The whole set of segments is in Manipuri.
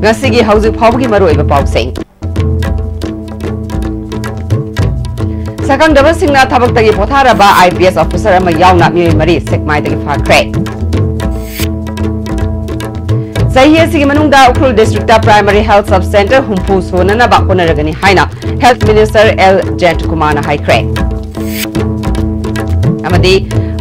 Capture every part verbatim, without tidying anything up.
ꯉꯁꯤꯒꯤ ꯍꯧꯖꯤꯛ ꯐꯥꯎꯕꯒꯤ ꯃꯔꯨꯑꯣꯏꯕ ꯄꯥꯎꯁꯤꯡ꯫ ꯁꯛꯈꯪꯗꯕꯁꯤꯡꯅ ꯊꯕꯛꯇꯒꯤ ꯄꯣꯊꯥꯔꯕ IPS officer ꯑꯃ ꯌꯥꯎꯅ ꯃꯤꯑꯣꯏ ꯃꯔꯤ ꯁꯦꯛꯃꯥꯏꯗꯒꯤ ꯐꯥꯈ꯭ꯔꯦ꯫ ꯆꯍꯤ ꯑꯁꯤꯒꯤ ꯃꯅꯨꯡꯗ Ukhrul district primary health sub centre ꯍꯨꯝꯐꯨ ꯁꯨꯅꯅꯕ ꯍꯣꯠꯅꯔꯒꯅꯤ ꯍꯥꯏꯅ Health Minister L ꯖꯌꯟꯇꯀꯨꯃꯥꯔꯅ ꯍꯥꯏꯈ꯭ꯔꯦ꯫ ꯑꯃꯗꯤ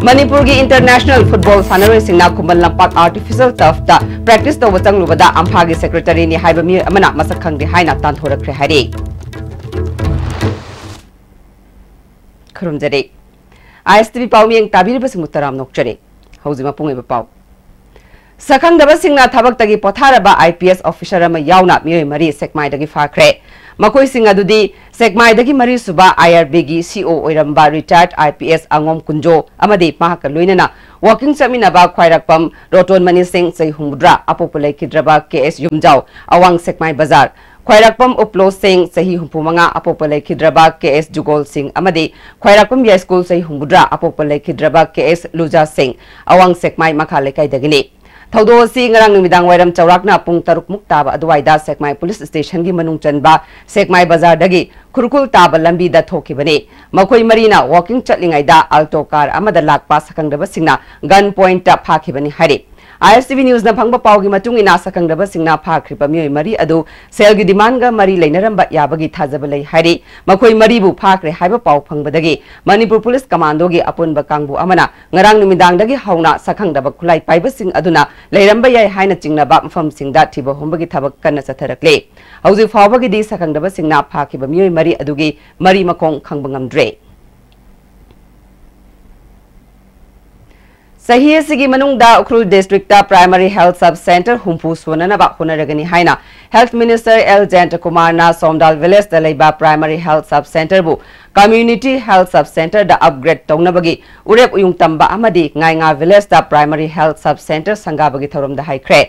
ꯃꯅꯤꯄꯨꯔꯒꯤ international football ꯁꯥꯟꯅꯔꯣꯏꯁꯤꯡꯅ ꯈꯨꯃꯟ ꯂꯝꯄꯥꯛ artificial turfꯇ practice ꯇꯧꯕ ꯆꯪꯂꯨꯕꯗ ꯑꯝꯐꯥꯒꯤ secretaryꯅꯤ ꯍꯥꯏꯕ ꯃꯤꯑꯣꯏ ꯑꯃꯅ ꯃꯁꯛ ꯈꯪꯗꯦ ꯍꯥꯏꯅ ꯇꯥꯟꯊꯣꯔꯛꯈ꯭ꯔꯦ ꯍꯥꯏꯔꯤ꯫ ꯈꯨꯔꯨꯝꯖꯔꯤ꯫ ISTV ꯄꯥꯎꯃꯤꯌꯦꯡ ꯇꯥꯕꯤꯔꯤꯕꯁꯤꯡꯕꯨ ꯇꯔꯥꯝꯅ ꯑꯣꯛꯆꯔꯤ꯫ ꯍꯧꯖꯤꯛ ꯃꯄꯨꯡ ꯑꯣꯏꯕ ꯄꯥꯎ꯫ ꯁꯛꯈꯪꯗꯕꯁꯤꯡꯅ ꯊꯕꯛꯇꯒꯤ ꯄꯣꯊꯥꯔꯕ IPS officer ꯑꯃ ꯌꯥꯎꯅ ꯃꯤꯑꯣꯏ ꯃꯔꯤ ꯁꯦꯛꯃꯥꯏꯗꯒꯤ ꯐꯥꯈ꯭ꯔꯦ꯫ ꯃꯈꯣꯏꯁꯤꯡ ꯑꯗꯨꯗꯤ ꯁꯦꯛꯃꯥꯏꯗꯒꯤ ꯃꯔꯤꯁꯨꯕ IRBꯒꯤ CO ꯑꯣꯏꯔꯝꯕ retired IPS ꯑꯉꯣꯝ ꯀꯨꯟꯖꯣ ꯑꯃꯗꯤ ꯃꯍꯥꯛꯀ ꯂꯣꯏꯅꯅ walking ꯆꯠꯃꯤꯟꯅꯕ ꯈ꯭ꯋꯥꯏꯔꯥꯛꯄꯝ ꯔꯣꯇꯣꯟꯃꯅꯤ ꯁꯤꯡ, ꯆꯍꯤ ꯍꯨꯝꯐꯨꯇꯔꯥ, ꯑꯄꯣꯛꯄ ꯂꯩꯈꯤꯗ꯭ꯔꯕ KS ꯌꯨꯝꯖꯥꯎ, ꯑꯋꯥꯡ ꯁꯦꯛꯃꯥꯏ ꯕꯖꯥꯔ, ꯈ꯭ꯋꯥꯏꯔꯥꯛꯄꯝ ꯎꯞꯂꯣ ꯁꯤꯡ, ꯆꯍꯤ ꯍꯨꯝꯐꯨꯃꯉꯥ, ꯑꯄꯣꯛꯄ ꯂꯩꯈꯤꯗ꯭ꯔꯕ KS ꯖꯨꯒꯣꯜ ꯁꯤꯡ ꯑꯃꯗꯤ ꯈ꯭ꯋꯥꯏꯔꯥꯛꯄꯝ ꯌꯥꯏꯁ꯭ꯀꯨꯜ, ꯆꯍꯤ ꯍꯨꯝꯐꯨꯇꯔꯥ, ꯑꯄꯣꯛꯄ ꯂꯩꯈꯤꯗ꯭ꯔꯕ KS ꯂꯨꯖꯥ ꯁꯤꯡ, ꯑꯋꯥꯡ ꯁꯦꯛꯃꯥꯏ ꯃꯈꯥ ꯂꯩꯀꯥꯏꯗꯒꯤꯅꯤ꯫ ꯊꯧꯗꯣꯛ ꯑꯁꯤ ꯉꯔꯥꯡ ꯅꯨꯃꯤꯗꯥꯡ ꯋꯥꯏꯔꯝ ꯆꯥꯎꯔꯥꯛꯅ ꯄꯨꯡ ꯇꯔꯨꯛ ꯃꯨꯛ ꯇꯥꯕ ꯑꯗꯨꯋꯥꯏꯗ ꯁꯦꯛꯃꯥꯏ police stationꯒꯤ ꯃꯅꯨꯡ ꯆꯟꯕ ꯁꯦꯛꯃꯥꯏ ꯕꯖꯥꯔꯗꯒꯤ ꯈꯨꯔꯈꯨꯜ ꯇꯥꯕ ꯂꯝꯕꯤꯗ ꯊꯣꯛꯈꯤꯕꯅꯤ꯫ ꯃꯈꯣꯏ ꯃꯔꯤꯅ walking ꯆꯠꯂꯤꯉꯩꯗ Alto car ꯑꯃꯗ ꯂꯥꯛꯄ ꯁꯛꯈꯪꯗꯕꯁꯤꯡꯅ gun pointꯇ ꯐꯥꯈꯤꯕꯅꯤ ꯍꯥꯏꯔꯤ꯫ ISTV newsꯅ ꯐꯪꯕ ꯄꯥꯎꯒꯤ ꯃꯇꯨꯡ ꯏꯟꯅ, ꯁꯛꯈꯪꯗꯕꯁꯤꯡꯅ ꯐꯥꯈ꯭ꯔꯤꯕ ꯃꯤꯑꯣꯏ ꯃꯔꯤ ꯑꯗꯨ ꯁꯦꯜꯒꯤ demandꯒ ꯃꯔꯤ ꯂꯩꯅꯔꯝꯕ ꯌꯥꯕꯒꯤ ꯊꯥꯖꯕ ꯂꯩ ꯍꯥꯏꯔꯤ꯫ ꯃꯈꯣꯏ ꯃꯔꯤꯕꯨ ꯐꯥꯈ꯭ꯔꯦ ꯍꯥꯏꯕ ꯄꯥꯎ ꯐꯪꯕꯗꯒꯤ ꯃꯅꯤꯄꯨꯔ police commandoꯒꯤ ꯑꯄꯨꯟꯕ ꯀꯥꯡꯕꯨ ꯑꯃꯅ ꯉꯔꯥꯡ ꯅꯨꯃꯤꯗꯥꯡꯗꯒꯤ ꯍꯧꯅ ꯁꯛꯈꯪꯗꯕ ꯈꯨꯠꯂꯥꯏ ꯄꯥꯏꯕꯁꯤꯡ ꯑꯗꯨꯅ ꯂꯩꯔꯝꯕ ꯌꯥꯏ ꯍꯥꯏꯅ ꯆꯤꯡꯅꯕ ꯃꯐꯝꯁꯤꯡꯗ ꯊꯤꯕ ꯍꯨꯝꯕꯒꯤ ꯊꯕꯛ ꯀꯟꯅ ꯆꯠꯊꯔꯛꯂꯤ꯫ ꯍꯧꯖꯤꯛ ꯐꯥꯎꯕꯒꯤꯗꯤ ꯁꯛꯈꯪꯗꯕꯁꯤꯡꯅ ꯐꯥꯈꯤꯕ ꯃꯤꯑꯣꯏ ꯃꯔꯤ ꯑꯗꯨꯒꯤ ꯃꯔꯤ ꯃꯈꯣꯡ ꯈꯪꯕ ꯉꯝꯗ꯭ꯔꯦ꯫ ꯆꯍꯤ ꯑꯁꯤꯒꯤ ꯃꯅꯨꯡꯗ Ukhrul districtꯇ primary health sub centre ꯍꯨꯝꯐꯨ ꯁꯨꯅꯅꯕ ꯍꯣꯠꯅꯔꯒꯅꯤ ꯍꯥꯏꯅ Health Minister L ꯖꯌꯟꯇꯀꯨꯃꯥꯔꯅ ꯁꯣꯝꯗꯥꯜ villageꯇ ꯂꯩꯕ primary health sub centreꯕꯨ community health sub centreꯗ upgrade ꯇꯧꯅꯕꯒꯤ ꯎꯔꯦꯞ ꯎꯌꯨꯡ ꯇꯝꯕ ꯑꯃꯗꯤ ꯉꯥꯏꯉꯥ villageꯇ primary health sub centre ꯁꯪꯒꯥꯕꯒꯤ ꯊꯧꯔꯝꯗ ꯍꯥꯏꯈ꯭ꯔꯦ꯫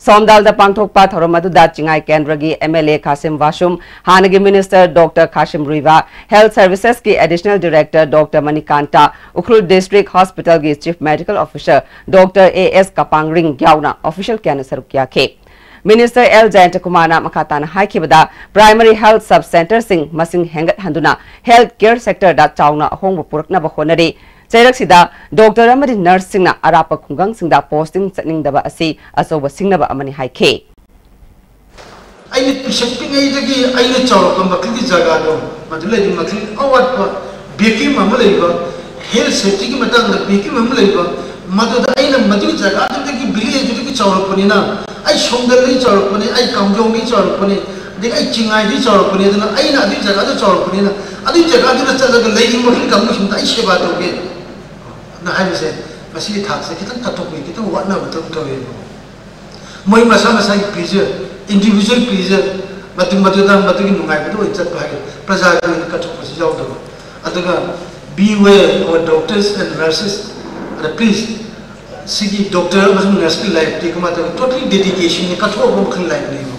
ꯁꯣꯝꯗꯥꯜꯗ ꯄꯥꯡꯊꯣꯛꯄ ꯊꯧꯔꯝ ꯑꯗꯨꯗ ꯆꯤꯡꯉꯥꯏ ꯀꯦꯟꯗ꯭ꯔꯒꯤ MLA ꯈꯥꯁꯤꯝ ꯕꯥꯁꯨꯝ, ꯍꯥꯟꯅꯒꯤ Minister Doctor ꯈꯥꯁꯤꯝ ꯔꯨꯏꯕꯥ, Health Servicesꯀꯤ Additional Director Doctor Manikanta, Ukhrul District Hospitalꯒꯤ Chief Medical Officer Doctor A S ꯀꯄꯥꯡꯔꯤꯡ ꯌꯥꯎꯅ official ꯀꯌꯥꯅ ꯁꯔꯨꯛ ꯌꯥꯈꯤ꯫ Minister ꯑꯦꯜ ꯖꯌꯟꯇꯀꯨꯃꯥꯔꯅ ꯃꯈꯥ ꯇꯥꯅ ꯍꯥꯏꯈꯤꯕꯗ, primary health sub centreꯁꯤꯡ ꯃꯁꯤꯡ ꯍꯦꯟꯒꯠꯍꯟꯗꯨꯅ health care sectorꯗ ꯆꯥꯎꯅ ꯑꯍꯣꯡꯕ ꯄꯨꯔꯛꯅꯕ ꯍꯣꯠꯅꯔꯤ꯫ ꯆꯩꯔꯛꯁꯤꯗ doctor ꯑꯃꯗꯤ nurseꯁꯤꯡꯅ ꯑꯔꯥꯞꯄ ꯈꯨꯡꯒꯪꯁꯤꯡꯗ posting ꯆꯠꯅꯤꯡꯗꯕ ꯑꯁꯤ ꯑꯆꯧꯕ ꯁꯤꯡꯅꯕ ꯑꯃꯅꯤ ꯍꯥꯏꯈꯤ꯫ ꯑꯩꯅ ꯄꯤꯁꯛ ꯄꯤꯛꯉꯩꯗꯒꯤ ꯑꯩꯅ ꯆꯥꯎꯔꯛꯄ ꯃꯈꯩꯒꯤ ꯖꯒꯥꯗꯣ, ꯃꯗꯨ ꯂꯩꯔꯤꯕ ꯃꯈꯩ ꯑꯋꯥꯠꯄ vacuum ꯑꯃ ꯂꯩꯕ, health safetyꯒꯤ ꯃꯇꯥꯡꯗ vacuum ꯑꯃ ꯂꯩꯕ, ꯃꯗꯨꯗ ꯑꯩꯅ ꯃꯗꯨꯒꯤ ꯖꯒꯥꯗꯨꯗꯒꯤ, villageꯗꯨꯗꯒꯤ ꯆꯥꯎꯔꯛꯄꯅꯤꯅ, ꯑꯩ ꯁꯣꯝꯗꯒꯤ ꯆꯥꯎꯔꯛꯄꯅꯤ, ꯑꯩ ꯀꯥꯝꯖꯣꯡꯗꯒꯤ ꯆꯥꯎꯔꯛꯄꯅꯤ, ꯑꯗꯒꯤ ꯑꯩ ꯆꯤꯡꯉꯥꯏꯗꯒꯤ ꯆꯥꯎꯔꯛꯄꯅꯤ, ꯑꯗꯨꯅ ꯑꯩꯅ ꯑꯗꯨꯒꯤ ꯖꯒꯥꯗ ꯆꯥꯎꯔꯛꯄꯅꯤꯅ, ꯑꯗꯨꯒꯤ ꯖꯒꯥꯗꯨꯗ ꯆꯠꯂꯒ ꯂꯩꯔꯤꯕ ꯃꯈꯩ ꯀꯥꯡꯕꯨꯁꯤꯡꯗ ꯑꯩ ꯁꯦꯕꯥ ꯇꯧꯒꯦ ꯅ ꯍꯥꯏꯕꯁꯦ, ꯃꯁꯤꯒꯤ ꯊꯥꯛꯁꯦ ꯈꯤꯇꯪ ꯀꯠꯊꯣꯛꯄꯒꯤ ꯈꯤꯇꯪ ꯋꯥꯠꯅꯕꯗꯧꯅ ꯇꯧꯋꯦꯕ꯫ ꯃꯣꯏ ꯃꯁꯥ ꯃꯁꯥꯒꯤ pleasure, individual pleasure, ꯃꯇꯨꯡ ꯃꯗꯨꯗ ꯃꯗꯨꯒꯤ ꯅꯨꯡꯉꯥꯏꯕꯗ ꯑꯣꯏꯅ ꯆꯠꯄ ꯍꯥꯏꯒꯗ꯭ꯔꯥ, ꯄ꯭ꯔꯖꯥꯒꯤ ꯑꯣꯏꯅ ꯀꯠꯊꯣꯛꯄꯁꯤ ꯌꯥꯎꯗꯕ꯫ ꯑꯗꯨꯒ beware our doctors and nurses, ꯑꯗ please, ꯁꯤꯒꯤ doctor ꯑꯃꯁꯨꯡ nurseꯀꯤ lifeꯇꯤ ꯀꯃꯥꯏꯅ ꯇꯧꯒꯅꯤ? Totally dedicationꯅꯤ, ꯀꯠꯊꯣꯛꯑꯕ ꯃꯈꯜ lifeꯅꯦꯕ꯫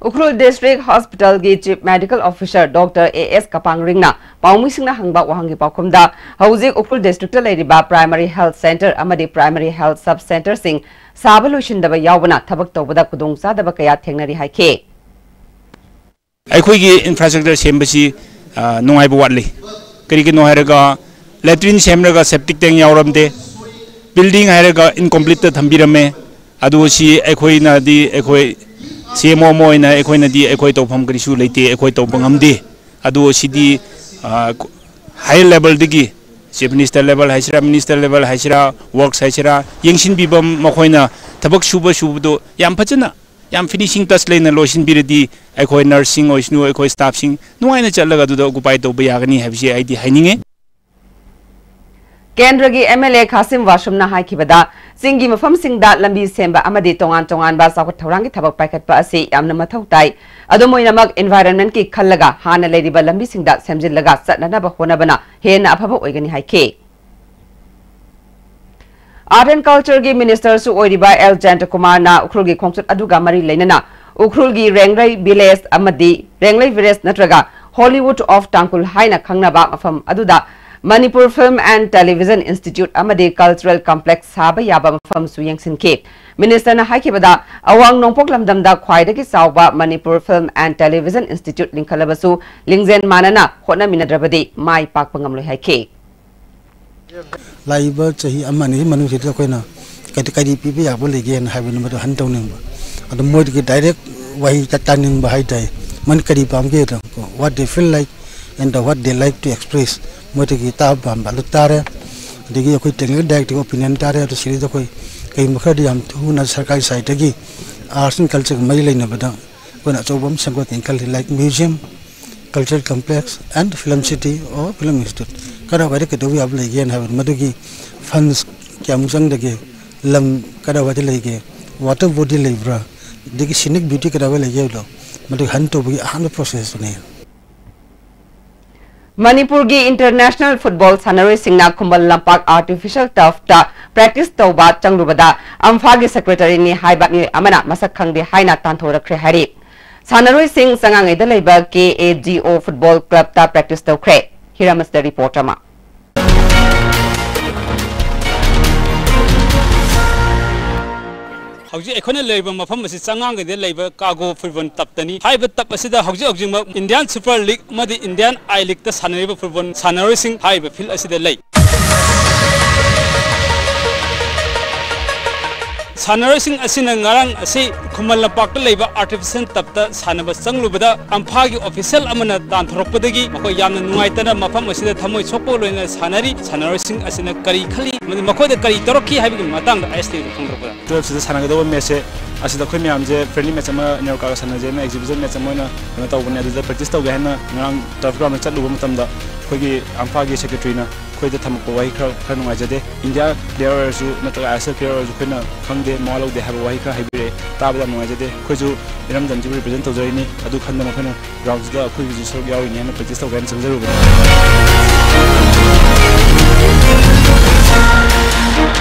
Ukhrul District Hospitalꯒꯤ Chief Medical Officer Doctor A S ꯀꯄꯥꯡꯔꯤꯡꯅ ꯄꯥꯎꯃꯤꯁꯤꯡꯅ ꯍꯪꯕ ꯋꯥꯍꯪꯒꯤ ꯄꯥꯎꯈꯨꯝꯗ, ꯍꯧꯖꯤꯛ ꯎꯈ꯭ꯔꯨꯜ districtꯇ ꯂꯩꯔꯤꯕ primary health centre ꯑꯃꯗꯤ primary health sub centreꯁꯤꯡ ꯁꯥꯕ ꯂꯣꯏꯁꯤꯟꯗꯕ ꯌꯥꯎꯕꯅ ꯊꯕꯛ ꯇꯧꯕꯗ ꯈꯨꯗꯣꯡꯆꯥꯗꯕ ꯀꯌꯥ ꯊꯦꯡꯅꯔꯤ ꯍꯥꯏꯈꯤ꯫ ꯑꯩꯈꯣꯏꯒꯤ infrastructure ꯁꯦꯝꯕꯁꯤ, ꯑ, ꯅꯨꯡꯉꯥꯏꯕ ꯋꯥꯠꯂꯤ꯫ ꯀꯔꯤꯒꯤꯅꯣ ꯍꯥꯏꯔꯒ, latrine ꯁꯦꯝꯂꯒ septic tank ꯌꯥꯎꯔꯝꯗꯦ, building ꯍꯥꯏꯔꯒ incompleteꯇ ꯊꯝꯕꯤꯔꯝꯃꯦ꯫ ꯑꯗꯨ ꯁꯤ ꯑꯩꯈꯣꯏꯅꯗꯤ, ꯑꯩꯈꯣꯏ ꯁꯤ ꯑꯦꯝ ꯑꯣ ꯑꯃ ꯑꯣꯏꯅ ꯑꯩꯈꯣꯏꯅꯗꯤ ꯑꯩꯈꯣꯏ ꯇꯧꯐꯝ ꯀꯔꯤꯁꯨ ꯂꯩꯇꯦ, ꯑꯩꯈꯣꯏ ꯇꯧꯕ ꯉꯝꯗꯦ꯫ ꯑꯗꯨ ꯁꯤꯗꯤ, ꯑ, higher levelꯗꯒꯤ, Chief Minister level ꯍꯥꯏꯁꯤꯔꯥ, minister level ꯍꯥꯏꯁꯤꯔꯥ, works ꯍꯥꯏꯁꯤꯔꯥ, ꯌꯦꯡꯁꯤꯟꯕꯤꯕ, ꯃꯈꯣꯏꯅ ꯊꯕꯛ ꯁꯨꯕ ꯁꯨꯕꯗꯣ ꯌꯥꯝ ꯐꯖꯅ, ꯌꯥꯝ finishing touch ꯂꯩꯅ ꯂꯣꯏꯁꯤꯟꯕꯤꯔꯗꯤ, ꯑꯩꯈꯣꯏ nurseꯁꯤꯡ ꯑꯣꯏꯁꯅꯨ, ꯑꯩꯈꯣꯏ staffꯁꯤꯡ ꯅꯨꯡꯉꯥꯏꯅ ꯆꯠꯂꯒ ꯑꯗꯨꯗ occupy ꯇꯧꯕ ꯌꯥꯒꯅꯤ ꯍꯥꯏꯕꯁꯤ ꯑꯩꯗꯤ ꯍꯥꯏꯅꯤꯡꯉꯤ꯫ ꯀꯦꯟꯗ꯭ꯔꯒꯤ ꯑꯦꯝ ꯑꯦꯜ ꯑꯦ ꯈꯥꯁꯤꯝ ꯋꯥꯁꯨꯝꯅ ꯍꯥꯏꯈꯤꯕꯗ, ꯆꯤꯡꯒꯤ ꯃꯐꯝꯁꯤꯡꯗ ꯂꯝꯕꯤ ꯁꯦꯝꯕ ꯑꯃꯗꯤ ꯇꯣꯉꯥꯟ ꯇꯣꯉꯥꯟꯕ ꯆꯥꯎꯈꯠ ꯊꯧꯔꯥꯡꯒꯤ ꯊꯕꯛ ꯄꯥꯏꯈꯠꯄ ꯑꯁꯤ ꯌꯥꯝꯅ ꯃꯊꯧ ꯇꯥꯏ꯫ ꯑꯗꯨꯝ ꯑꯣꯏꯅꯃꯛ, environmentꯀꯤ ꯈꯜꯂꯒ ꯍꯥꯟꯅ ꯂꯩꯔꯤꯕ ꯂꯝꯕꯤꯁꯤꯡꯗ ꯁꯦꯝꯖꯤꯜꯂꯒ ꯆꯠꯅꯅꯕ ꯍꯣꯠꯅꯕꯅ ꯍꯦꯟꯅ ꯑꯐꯕ ꯑꯣꯏꯒꯅꯤ ꯍꯥꯏꯈꯤ꯫ Art and Cultureꯒꯤ ministerꯁꯨ ꯑꯣꯏꯔꯤꯕ ꯑꯦꯜ ꯖꯌꯟꯇꯀꯨꯃꯥꯔꯅ ꯎꯈ꯭ꯔꯨꯜꯒꯤ ꯈꯣꯡꯆꯠ ꯑꯗꯨꯒ ꯃꯔꯤ ꯂꯩꯅꯅ ꯎꯈ꯭ꯔꯨꯜꯒꯤ ꯔꯦꯡꯂꯩ village ꯑꯃꯗꯤ ꯔꯦꯡꯂꯩ village ꯅꯠꯇ꯭ꯔꯒ Hollywood of Tangkhul ꯍꯥꯏꯅ ꯈꯪꯅꯕ ꯃꯐꯝ ꯑꯗꯨꯗ Manipur Film and Television Institute ꯑꯃꯗꯤ Cultural Complex ꯁꯥꯕ ꯌꯥꯕ ꯃꯐꯝꯁꯨ ꯌꯦꯡꯁꯤꯟꯈꯤ꯫ ꯃꯤꯅꯤꯁꯇꯔꯅ ꯍꯥꯏꯈꯤꯕꯗ, ꯑꯋꯥꯡ ꯅꯣꯡꯄꯣꯛ ꯂꯝꯗꯝꯗ ꯈ꯭ꯋꯥꯏꯗꯒꯤ ꯆꯥꯎꯕ Manipur Film and Television Institute ꯂꯤꯡꯈꯠꯂꯕꯁꯨ, ꯂꯤꯡꯖꯦꯜ ꯃꯥꯟꯅꯅ ꯍꯣꯠꯅꯃꯤꯟꯅꯗ꯭ꯔꯕꯗꯤ ꯃꯥꯏ ꯄꯥꯛꯄ ꯉꯝꯂꯣꯏ ꯍꯥꯏꯈꯤ꯫ ꯂꯥꯛꯏꯕ ꯆꯍꯤ ꯑꯃ ꯑꯅꯤꯒꯤ ꯃꯅꯨꯡꯁꯤꯗ ꯑꯩꯈꯣꯏꯅ ꯀꯔꯤ ꯀꯔꯤ ꯄꯤꯕ ꯌꯥꯕ ꯂꯩꯒꯦꯅ ꯍꯥꯏꯕꯗꯨ ꯃꯗꯨ ꯍꯟ ꯇꯧꯅꯤꯡꯕ꯫ ꯑꯗꯣ ꯃꯣꯏꯗꯒꯤ ꯗꯥꯏꯔꯦꯛ ꯋꯥꯍꯩ ꯇꯥꯅꯤꯡꯕ ꯍꯥꯏ ꯇꯥꯏ꯫ ꯃꯣꯏꯅ ꯀꯔꯤ ꯄꯥꯝꯒꯦꯗꯣ, what they feel like and what they like to express, ꯃꯣꯏꯗꯒꯤ ꯇꯥꯕ ꯄꯥꯝꯕ ꯑꯗꯨ ꯇꯥꯔꯦ꯫ ꯑꯗꯒꯤ ꯑꯩꯈꯣꯏ technical director opinion ꯇꯥꯔꯦ꯫ ꯑꯗꯨ ꯁꯤꯗꯩꯗ ꯑꯩꯈꯣꯏ ꯀꯔꯤꯒꯨꯝꯕ ꯈꯔꯗꯤ ꯌꯥꯝ ꯊꯨꯅ ꯁꯔꯀꯥꯔꯒꯤ ꯁꯥꯏꯠꯇꯒꯤ arts and culture ꯒ ꯃꯔꯤ ꯂꯩꯅꯕꯗ ꯑꯩꯈꯣꯏꯅ ꯑꯆꯧꯕ ꯑꯃ ꯁꯦꯝꯒꯠꯀꯦꯅ ꯈꯜꯂꯤ, like museum, cultural complex and film city or film institute꯫ ꯀꯗꯥꯏꯋꯥꯏꯗ ꯀꯩꯗꯧꯕ ꯌꯥꯕ ꯂꯩꯒꯦꯅ ꯍꯥꯏꯕꯗ, ꯃꯗꯨꯒꯤ funds ꯀꯌꯥꯃꯨꯛ ꯆꯪꯗꯒꯦ, ꯂꯝ ꯀꯗꯥꯏꯋꯥꯏꯗ ꯂꯩꯒꯦ, water body ꯂꯩꯕ꯭ꯔꯥ, ꯑꯗꯒꯤ scenic beauty ꯀꯗꯥꯏꯋꯥꯏ ꯂꯩꯒꯦ ꯍꯥꯏꯕꯗꯣ, ꯃꯗꯨꯒꯤ ꯍꯟ ꯇꯧꯕꯒꯤ ꯑꯍꯥꯟꯕ process ꯇꯨꯅꯤ꯫ ꯃꯅꯤꯄꯨꯔꯒꯤ international football ꯁꯥꯟꯅꯔꯣꯏꯁꯤꯡꯅ ꯈꯨꯃꯟ ꯂꯝꯄꯥꯛ artificial turf ꯇ practice ꯇꯧꯕ ꯆꯪꯂꯨꯕꯗ ꯑꯝꯐꯥꯒꯤ secretary ꯅꯤ ꯍꯥꯏꯕ ꯃꯤꯑꯣꯏ ꯑꯃꯅ ꯃꯁꯛ ꯈꯪꯗꯦ ꯍꯥꯏꯅ ꯇꯥꯟꯊꯣꯔꯛꯈ꯭ꯔꯦ ꯍꯥꯏꯔꯤ꯫ ꯁꯥꯟꯅꯔꯣꯏꯁꯤꯡ ꯆꯉꯥꯡꯉꯩꯗ ꯂꯩꯕ K A G O football club ꯇ practice ꯇꯧꯈ꯭ꯔꯦ꯫ ꯍꯤꯔꯥꯃꯁꯇ report ꯑꯃ꯫ ꯍꯧꯖꯤꯛ ꯑꯩꯈꯣꯏꯅ ꯂꯩꯔꯤꯕ ꯃꯐꯝ ꯑꯁꯤ ꯆꯉꯥꯡꯒꯩꯗ ꯂꯩꯕ ꯀꯥꯒꯣ ꯐꯨꯠꯕꯣꯜ ꯇꯞꯇꯅꯤ꯫ ꯍꯥꯏꯔꯤꯕ ꯇꯞ ꯑꯁꯤꯗ ꯍꯧꯖꯤꯛ ꯍꯧꯖꯤꯛꯃꯛ Indian Super League ꯑꯃꯗꯤ Indian I League ꯇ ꯁꯥꯟꯅꯔꯤꯕ ꯐꯨꯠꯕꯣꯜ ꯁꯥꯟꯅꯔꯣꯏꯁꯤꯡ ꯍꯥꯏꯔꯤꯕ field ꯑꯁꯤꯗ ꯂꯩ꯫ ꯁꯥꯟꯅꯔꯣꯏꯁꯤꯡ ꯑꯁꯤꯅ ꯉꯔꯥꯡ ꯑꯁꯤ ꯈꯨꯃꯟ ꯂꯝꯄꯥꯛꯇ ꯂꯩꯕ artificial turf ꯇ ꯁꯥꯟꯅꯕ ꯆꯪꯂꯨꯕꯗ ꯑꯝꯐꯥꯒꯤ official ꯑꯃꯅ ꯇꯥꯟꯊꯣꯔꯛꯄꯗꯒꯤ ꯃꯈꯣꯏ ꯌꯥꯝꯅ ꯅꯨꯡꯉꯥꯏꯇꯅ ꯃꯐꯝ ꯑꯁꯤꯗ ꯊꯃꯣꯏ ꯁꯣꯛꯄ ꯂꯣꯏꯅꯅ ꯁꯥꯟꯅꯔꯤ꯫ ꯁꯥꯟꯅꯔꯣꯏꯁꯤꯡ ꯑꯁꯤꯅ ꯀꯔꯤ ꯈꯜꯂꯤ ꯑꯃꯗꯤ ꯃꯈꯣꯏꯗ ꯀꯔꯤ ꯇꯧꯔꯛꯈꯤ ꯍꯥꯏꯕꯒꯤ ꯃꯇꯥꯡꯗ I S T the ꯈꯪꯗꯣꯔꯛꯄꯗ꯫ Turf ꯁꯤꯗ ꯁꯥꯟꯅꯒꯗꯧꯕ match ꯁꯦ ꯑꯁꯤꯗ ꯑꯩꯈꯣꯏ ꯃꯌꯥꯝꯁꯦ friendly match ꯑꯃ ꯅꯦꯔꯣꯀꯥꯒ ꯁꯥꯟꯅꯖꯦꯅ exhibition match ꯑꯃ ꯑꯣꯏꯅ ꯀꯩꯅꯣ ꯇꯧꯕꯅꯦ꯫ ꯑꯗꯨꯗ practice ꯇꯧꯒꯦ ꯍꯥꯏꯅ ꯉꯔꯥꯡ turf ground ꯗ ꯆꯠꯂꯨꯕ ꯃꯇꯝꯗ ꯑꯩꯈꯣꯏꯒꯤ ꯑꯝꯐꯥꯒꯤ secretary ꯅ ꯑꯩꯈꯣꯏꯗ ꯊꯝꯃꯛꯄ ꯋꯥꯍꯩ ꯈꯔ ꯈꯔ ꯅꯨꯡꯉꯥꯏꯖꯗꯦ꯫ India player ꯑꯣꯏꯔꯁꯨ ꯅꯠꯇ꯭ꯔꯒ I S L player ꯑꯣꯏꯔꯁꯨ ꯑꯩꯈꯣꯏꯅ ꯈꯪꯗꯦ, ꯃꯋꯥ ꯂꯧꯗꯦ ꯍꯥꯏꯕ ꯋꯥꯍꯩ ꯈꯔ ꯍꯥꯏꯕꯤꯔꯛꯑꯦ꯫ ꯇꯥꯕꯗ ꯌꯥꯝ ꯅꯨꯡꯉꯥꯏꯖꯗꯦ꯫ ꯑꯩꯈꯣꯏꯁꯨ ꯏꯔꯝꯗꯝꯁꯤꯕꯨ represent ꯇꯧꯖꯔꯤꯅꯤ꯫ ꯑꯗꯨ ꯈꯟꯗꯅ ꯑꯩꯈꯣꯏꯅ ground ꯁꯤꯗ ꯑꯩꯈꯣꯏꯒꯤꯁꯨ ꯁꯔꯨꯛ ꯌꯥꯎꯔꯤꯅꯤ ꯍꯥꯏꯅ practice ꯇꯧꯒꯦ ꯍꯥꯏꯅ ꯆꯪꯖꯔꯨꯕꯅꯤ꯫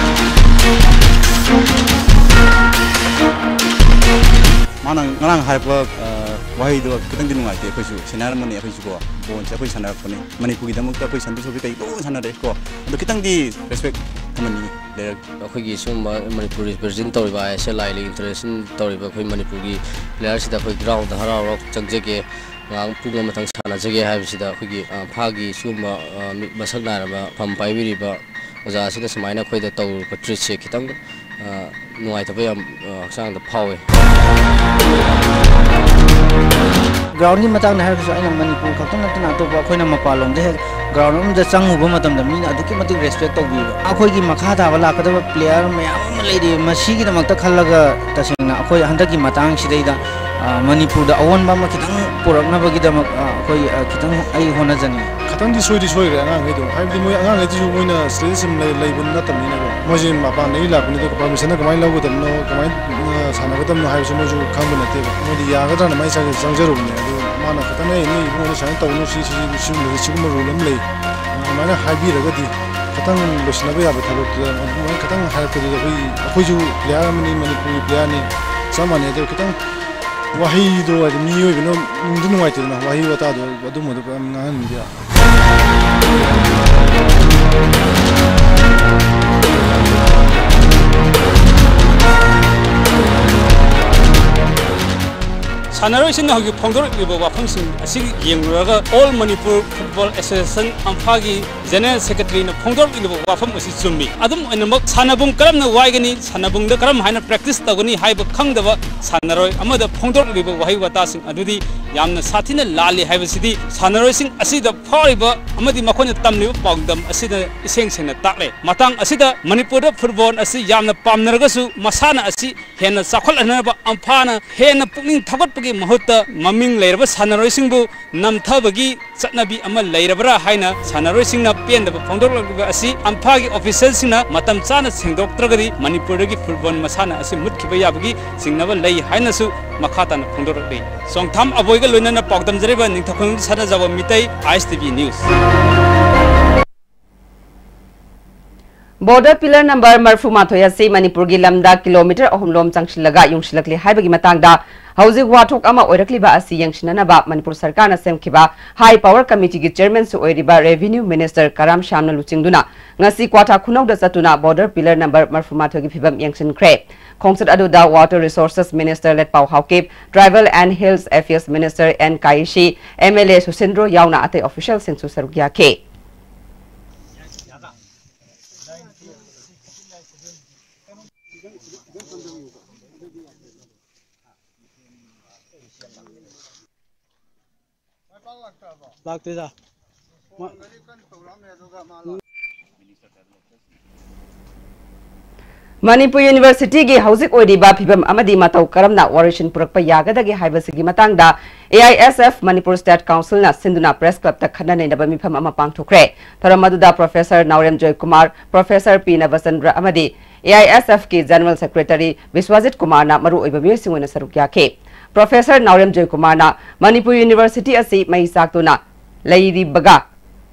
ꯃꯥꯅ ꯉꯔꯥꯡ ꯍꯥꯏꯔꯛꯄ, ꯑ, ꯋꯥꯍꯩꯗꯣ ꯈꯤꯇꯪꯗꯤ ꯅꯨꯡꯉꯥꯏꯇꯦ꯫ ꯑꯩꯈꯣꯏꯁꯨ ꯁꯦꯅꯤꯌꯔ ꯑꯃꯅꯤ, ꯑꯩꯈꯣꯏꯁꯨ ꯀꯣ ꯕꯣꯜꯁꯦ ꯑꯩꯈꯣꯏ ꯁꯥꯟꯅꯔꯛꯄꯅꯤ, ꯃꯅꯤꯄꯨꯔꯒꯤꯗꯃꯛꯇ ꯑꯩꯈꯣꯏ ꯁꯟꯇꯣꯁ ꯇ꯭ꯔꯣꯐꯤ ꯀꯩ ꯂꯣꯏ ꯁꯥꯟꯅꯔꯛꯑꯦ ꯀꯣ꯫ ꯑꯗꯣ ꯈꯤꯇꯪꯗꯤ ꯔꯦꯁꯄꯦꯛ ꯊꯝꯍꯟꯅꯤꯡꯉꯤ ꯂꯩꯔꯛ ꯑꯩꯈꯣꯏꯒꯤ ꯁꯤꯒꯨꯝꯕ ꯃꯅꯤꯄꯨꯔ ꯔꯤꯄ꯭ꯔꯖꯦꯟ ꯇꯧꯔꯤꯕ, ꯑꯥꯏ ꯑꯦꯁ ꯑꯦꯜ ꯂꯥꯏꯂꯤ ꯏꯟꯇꯔꯅꯦꯁꯅꯦꯜ ꯇꯧꯔꯤꯕ ꯑꯩꯈꯣꯏ ꯃꯅꯤꯄꯨꯔꯒꯤ ꯄ꯭ꯂꯦꯌꯔꯁꯤꯗ ꯑꯩꯈꯣꯏ ꯒ꯭ꯔꯥꯎꯟꯗ ꯍꯔꯥꯎ ꯍꯔꯥꯎ ꯆꯪꯖꯒꯦ, ꯉꯥꯏꯍꯥꯛ ꯄꯨꯡ ꯑꯃꯇꯪ ꯁꯥꯟꯅꯖꯒꯦ ꯍꯥꯏꯕꯁꯤꯗ ꯑꯩꯈꯣꯏꯒꯤ, ꯑ, ꯐꯥꯒꯤ ꯁꯤꯒꯨꯝꯕ, ꯑ, ꯃꯤ-, ꯃꯁꯛ ꯅꯥꯏꯔꯕ ꯐꯝ ꯄꯥꯏꯕꯤꯔꯤꯕ ꯑꯣꯖꯥꯁꯤꯅ ꯁꯨꯃꯥꯏꯅ ꯑꯩꯈꯣꯏꯗ ꯇꯧꯔꯤꯕ ꯇ꯭ꯔꯤꯠꯁꯦ ꯈꯤꯇꯪ, ꯑ, ꯅꯨꯡꯉꯥꯏꯇꯕ ꯌꯥꯝ, ꯑ, ꯍꯛꯆꯥꯡꯗ ꯐꯥꯎꯋꯦ꯫ ꯒ꯭ꯔꯥꯎꯟꯒꯤ ꯃꯇꯥꯡꯗ ꯍꯥꯏꯔꯒꯁꯨ ꯑꯩꯅ ꯃꯅꯤꯄꯨꯔ ꯈꯛꯇ ꯅꯠꯇꯅ ꯑꯇꯣꯞꯄ ꯑꯩꯈꯣꯏꯅ ꯃꯄꯥꯟꯂꯣꯝꯗ ꯍꯦꯛ ꯒ꯭ꯔꯥꯎꯟ ꯑꯃꯗ ꯆꯪꯉꯨꯕ ꯃꯇꯝꯗ ꯃꯤꯅ ꯑꯗꯨꯛꯀꯤ ꯃꯇꯤꯛ ꯔꯦꯁꯄꯦꯛ ꯇꯧꯕꯤꯕ꯫ ꯑꯩꯈꯣꯏꯒꯤ ꯃꯈꯥ ꯊꯥꯕ ꯂꯥꯛꯀꯗꯕ ꯄ꯭ꯂꯦꯌꯔ ꯃꯌꯥꯝ ꯑꯃ ꯂꯩꯔꯤ, ꯃꯁꯤꯒꯤꯗꯃꯛꯇ ꯈꯜꯂꯒ ꯇꯁꯦꯡꯅ ꯑꯩꯈꯣꯏ ꯍꯟꯗꯛꯀꯤ ꯃꯇꯥꯡꯁꯤꯗꯩꯗ, ꯑ, ꯃꯅꯤꯄꯨꯔꯗ ꯑꯑꯣꯟꯕ ꯑꯃ ꯈꯤꯇꯪ ꯄꯨꯔꯛꯅꯕꯒꯤꯗꯃꯛ, ꯑ, ꯑꯩꯈꯣꯏ, ꯑ, ꯈꯤꯇꯪ ꯑꯩ ꯍꯣꯠꯅꯖꯅꯤꯡꯉꯤ꯫ ꯈꯤꯇꯪꯗꯤ ꯁꯣꯏꯗꯤ ꯁꯣꯏꯈ꯭ꯔꯦ ꯑꯉꯥꯡꯈꯩꯗꯣ, ꯍꯥꯏꯕꯗꯤ ꯃꯣꯏ ꯑꯉꯥꯡꯈꯩꯗꯨꯁꯨ ꯃꯣꯏꯅ ꯁ꯭ꯇꯦꯗꯤꯌꯝ ꯂꯩ-, ꯂꯩꯕ ꯅꯠꯇꯕꯅꯤꯅꯀꯣ, ꯃꯣꯏꯁꯦ ꯃꯄꯥꯟꯗꯒꯤ ꯂꯥꯛꯄꯅꯤ, ꯑꯗꯨꯒ ꯄꯔꯃꯤꯁꯟꯅ ꯀꯃꯥꯏꯅ ꯂꯧꯒꯗꯕꯅꯣ, ꯀꯃꯥꯏꯅ, ꯑ, ꯁꯥꯟꯅꯒꯗꯕꯅꯣ ꯍꯥꯏꯕꯁꯨ ꯃꯣꯏꯁꯨ ꯈꯪꯕ ꯅꯠꯇꯦꯕ꯫ ꯃꯣꯏꯗꯤ ꯌꯥꯒꯗ꯭ꯔꯥꯅ ꯃꯥꯏ ꯆꯪ-, ꯆꯪꯖꯔꯨꯕꯅꯦ꯫ ꯑꯗꯨ ꯃꯥꯅ ꯈꯤꯇꯪ, "ꯑꯦ, ꯅꯣꯏ ꯏꯕꯨꯡꯉꯣꯗ ꯁꯨꯃꯥꯏꯅ ꯇꯧꯒꯅꯨ, ꯁꯤ, ꯁꯤ, ꯁꯤꯒꯨꯝꯕꯁꯦ, ꯁꯤꯒꯨꯝꯕ ꯔꯨꯜ ꯑꯃ ꯂꯩ", ꯑꯗꯨꯃꯥꯏꯅ ꯍꯥꯏꯕꯤꯔꯒꯗꯤ ꯈꯤꯇꯪ ꯂꯣꯏꯁꯤꯟꯅꯕ ꯌꯥꯕ ꯊꯕꯛꯇꯨꯗ ꯑꯗꯨꯃꯥꯏꯅ ꯈꯤꯇꯪ ꯍꯥꯏꯔꯛꯄꯗꯨꯗ ꯑꯩꯈꯣꯏ, ꯑꯩꯈꯣꯏꯁꯨ ꯄ꯭ꯂꯦꯌꯔ ꯑꯃꯅꯤ, ꯃꯅꯤꯄꯨꯔꯒꯤ ꯄ꯭ꯂꯦꯌꯔꯅꯤ, ꯆꯞ ꯃꯥꯟꯅꯩ꯫ ꯑꯗꯣ ꯈꯤꯇꯪ ꯋꯥꯍꯩꯗꯣ ꯍꯥꯏꯗꯤ ꯃꯤꯑꯣꯏꯕꯅ ꯅꯨꯡꯗꯤ ꯅꯨꯡꯉꯥꯏꯇꯦꯗꯅ, ꯋꯥꯍꯩ ꯋꯥꯇꯥꯗꯣ ꯑꯗꯨꯝꯕꯗꯣ ꯌꯥꯝ ꯉꯥꯡꯍꯟꯅꯤꯡꯗꯦ꯫ ꯁꯥꯟꯅꯔꯣꯏꯁꯤꯡꯅ ꯍꯧꯖꯤꯛ ꯐꯣꯡꯗꯣꯔꯛꯂꯤꯕ ꯋꯥꯐꯝꯁꯤꯡ ꯑꯁꯤ ꯌꯦꯡꯂꯨꯔꯒ All Manipur Football Association, ꯑꯝꯐꯥꯒꯤ General Secretary ꯅ ꯐꯣꯡꯗꯣꯔꯛꯂꯤꯕ ꯋꯥꯐꯝ ꯑꯁꯤ ꯆꯨꯝꯃꯤ꯫ ꯑꯗꯨꯝ ꯑꯣꯏꯅꯃꯛ ꯁꯥꯟꯅꯕꯨꯡ ꯀꯔꯝꯅ ꯋꯥꯏꯒꯅꯤ, ꯁꯥꯟꯅꯕꯨꯡꯗ ꯀꯔꯝ ꯍꯥꯏꯅ practice ꯇꯧꯒꯅꯤ ꯍꯥꯏꯕ ꯈꯪꯗꯕ ꯁꯥꯟꯅꯔꯣꯏ ꯑꯃꯗ ꯐꯣꯡꯗꯣꯔꯛꯂꯤꯕ ꯋꯥꯍꯩ ꯋꯥꯇꯥꯁꯤꯡ ꯑꯗꯨꯗꯤ ꯌꯥꯝꯅ ꯁꯥꯊꯤꯅ ꯂꯥꯜꯂꯤ ꯍꯥꯏꯕꯁꯤꯗꯤ ꯁꯥꯟꯅꯔꯣꯏꯁꯤꯡ ꯑꯁꯤꯗ ꯐꯥꯎꯔꯤꯕ ꯑꯃꯗꯤ ꯃꯈꯣꯏꯅ ꯇꯝꯂꯤꯕ ꯄꯥꯎꯗꯝ ꯑꯁꯤꯅ ꯏꯁꯦꯡ ꯁꯦꯡꯅ ꯇꯥꯛꯂꯦ꯫ ꯃꯇꯥꯡ ꯑꯁꯤꯗ ꯃꯅꯤꯄꯨꯔꯗ ꯐꯨꯠꯕꯣꯜ ꯑꯁꯤ ꯌꯥꯝꯅ ꯄꯥꯝꯅꯔꯒꯁꯨ ꯃꯁꯥꯟꯅ ꯑꯁꯤ ꯍꯦꯟꯅ ꯆꯥꯎꯈꯠꯍꯟꯅꯕ ꯑꯝꯐꯥꯅ ꯍꯦꯟꯅ ꯄꯨꯛꯅꯤꯡ ꯊꯧꯒꯠꯄꯒꯤ ꯃꯍꯨꯠꯇ ꯃꯃꯤꯡ ꯂꯩꯔꯕ ꯁꯥꯟꯅꯔꯣꯏꯁꯤꯡꯕꯨ ꯅꯝꯊꯕꯒꯤ ꯆꯠꯅꯕꯤ ꯑꯃ ꯂꯩꯔꯕ꯭ꯔꯥ ꯍꯥꯏꯅ ꯁꯥꯟꯅꯔꯣꯏꯁꯤꯡꯅ ꯄꯦꯟꯗꯕ ꯐꯣꯡꯗꯣꯛꯂꯛꯂꯤꯕ ꯑꯁꯤ ꯑꯝꯐꯥꯒꯤ official ꯁꯤꯡꯅ ꯃꯇꯝ ꯆꯥꯅ ꯁꯦꯡꯗꯣꯛꯇ꯭ꯔꯒꯗꯤ ꯃꯅꯤꯄꯨꯔꯗꯒꯤ ꯐꯨꯠꯕꯣꯜ ꯃꯁꯥꯟꯅ ꯑꯁꯤ ꯃꯨꯠꯈꯤꯕ ꯌꯥꯕꯒꯤ ꯆꯤꯡꯅꯕ ꯂꯩ ꯍꯥꯏꯅꯁꯨ ꯃꯈꯥ ꯇꯥꯅ ꯐꯣꯡꯗꯣꯔꯛꯂꯤ꯫ ꯆꯣꯡꯊꯥꯝ ꯑꯕꯣꯏꯒ ꯂꯣꯏꯅꯅ ꯄꯥꯎꯗꯝꯖꯔꯤꯕ Ningthoukhong Sanajaoba Meitei, I S T V News꯫ Border pillar number ꯃꯔꯐꯨ ꯃꯥꯊꯣꯏ ꯑꯁꯤ ꯃꯅꯤꯄꯨꯔꯒꯤ ꯂꯝꯗ ꯀꯤꯂꯣꯃꯤꯇꯔ ꯑꯍꯨꯝ ꯂꯣꯝ ꯆꯪꯁꯤꯜꯂꯒ ꯌꯨꯡꯁꯤꯜꯂꯛꯂꯤ ꯍꯥꯏꯕꯒꯤ ꯃꯇꯥꯡꯗ ꯍꯧꯖꯤꯛ ꯋꯥꯊꯣꯛ ꯑꯃ ꯑꯣꯏꯔꯛꯂꯤꯕ ꯑꯁꯤ ꯌꯦꯡꯁꯤꯟꯅꯅꯕ ꯃꯅꯤꯄꯨꯔ ꯁꯔꯀꯥꯔꯅ ꯁꯦꯝꯈꯤꯕ High Power Committee ꯒꯤ chairman ꯁꯨ ꯑꯣꯏꯔꯤꯕ Revenue Minister ꯀꯔꯥꯝ ꯁ꯭ꯌꯥꯝꯅ ꯂꯨꯆꯤꯡꯗꯨꯅ ꯉꯁꯤ ꯀ꯭ꯋꯥꯊꯥ ꯈꯨꯅꯧꯗ ꯆꯠꯇꯨꯅ border pillar number ꯃꯔꯐꯨ ꯃꯥꯊꯣꯏꯒꯤ ꯐꯤꯕꯝ ꯌꯦꯡꯁꯤꯟꯈ꯭ꯔꯦ꯫ ꯈꯣꯡꯆꯠ ꯑꯗꯨꯗ Water Resources Minister Letpao Haokip, Tribal and Hills Affairs Minister N Kaisii, M L A Susindro ꯌꯥꯎꯅ ꯑꯇꯩ official ꯁꯤꯡꯁꯨ ꯁꯔꯨꯛ ꯌꯥꯈꯤ꯫ ꯂꯥꯛꯇꯦꯗ꯫ ꯃ- ꯃꯅꯤꯄꯨꯔ University ꯒꯤ ꯍꯧꯖꯤꯛ ꯑꯣꯏꯔꯤꯕ ꯐꯤꯕꯝ ꯑꯃꯗꯤ ꯃꯇꯧ ꯀꯔꯝꯅ ꯋꯥꯔꯣꯏꯁꯤꯟ ꯄꯨꯔꯛꯄ ꯌꯥꯒꯗꯒꯦ ꯍꯥꯏꯕꯁꯤꯒꯤ ꯃꯇꯥꯡꯗ A I S F Manipur State Council ꯅ ꯁꯤꯟꯗꯨꯅ press club ꯇ ꯈꯟꯅ ꯅꯩꯅꯕ ꯃꯤꯐꯝ ꯑꯃ ꯄꯥꯡꯊꯣꯛꯈ꯭ꯔꯦ꯫ ꯊꯧꯔꯝ ꯑꯗꯨꯗ Professor ꯅꯥꯎꯔꯦꯝ ꯖꯣꯏꯀꯨꯃꯥꯔ, Professor ꯄꯤ ꯅꯕꯆꯟꯗ꯭ꯔ ꯑꯃꯗꯤ A I S F ꯀꯤ General Secretary ꯕꯤꯁ꯭ꯋꯥꯖꯤꯠ ꯀꯨꯃꯥꯔꯅ ꯃꯔꯨꯑꯣꯏꯕ ꯃꯤꯑꯣꯏꯁꯤꯡ ꯑꯣꯏꯅ ꯁꯔꯨꯛ ꯌꯥꯈꯤ꯫ Professor ꯅꯥꯎꯔꯦꯝ ꯖꯣꯏꯀꯨꯃꯥꯔꯅ ꯃꯅꯤꯄꯨꯔ University ꯑꯁꯤ ꯃꯩ ꯆꯥꯛꯇꯨꯅ ꯂꯩꯔꯤꯕꯒ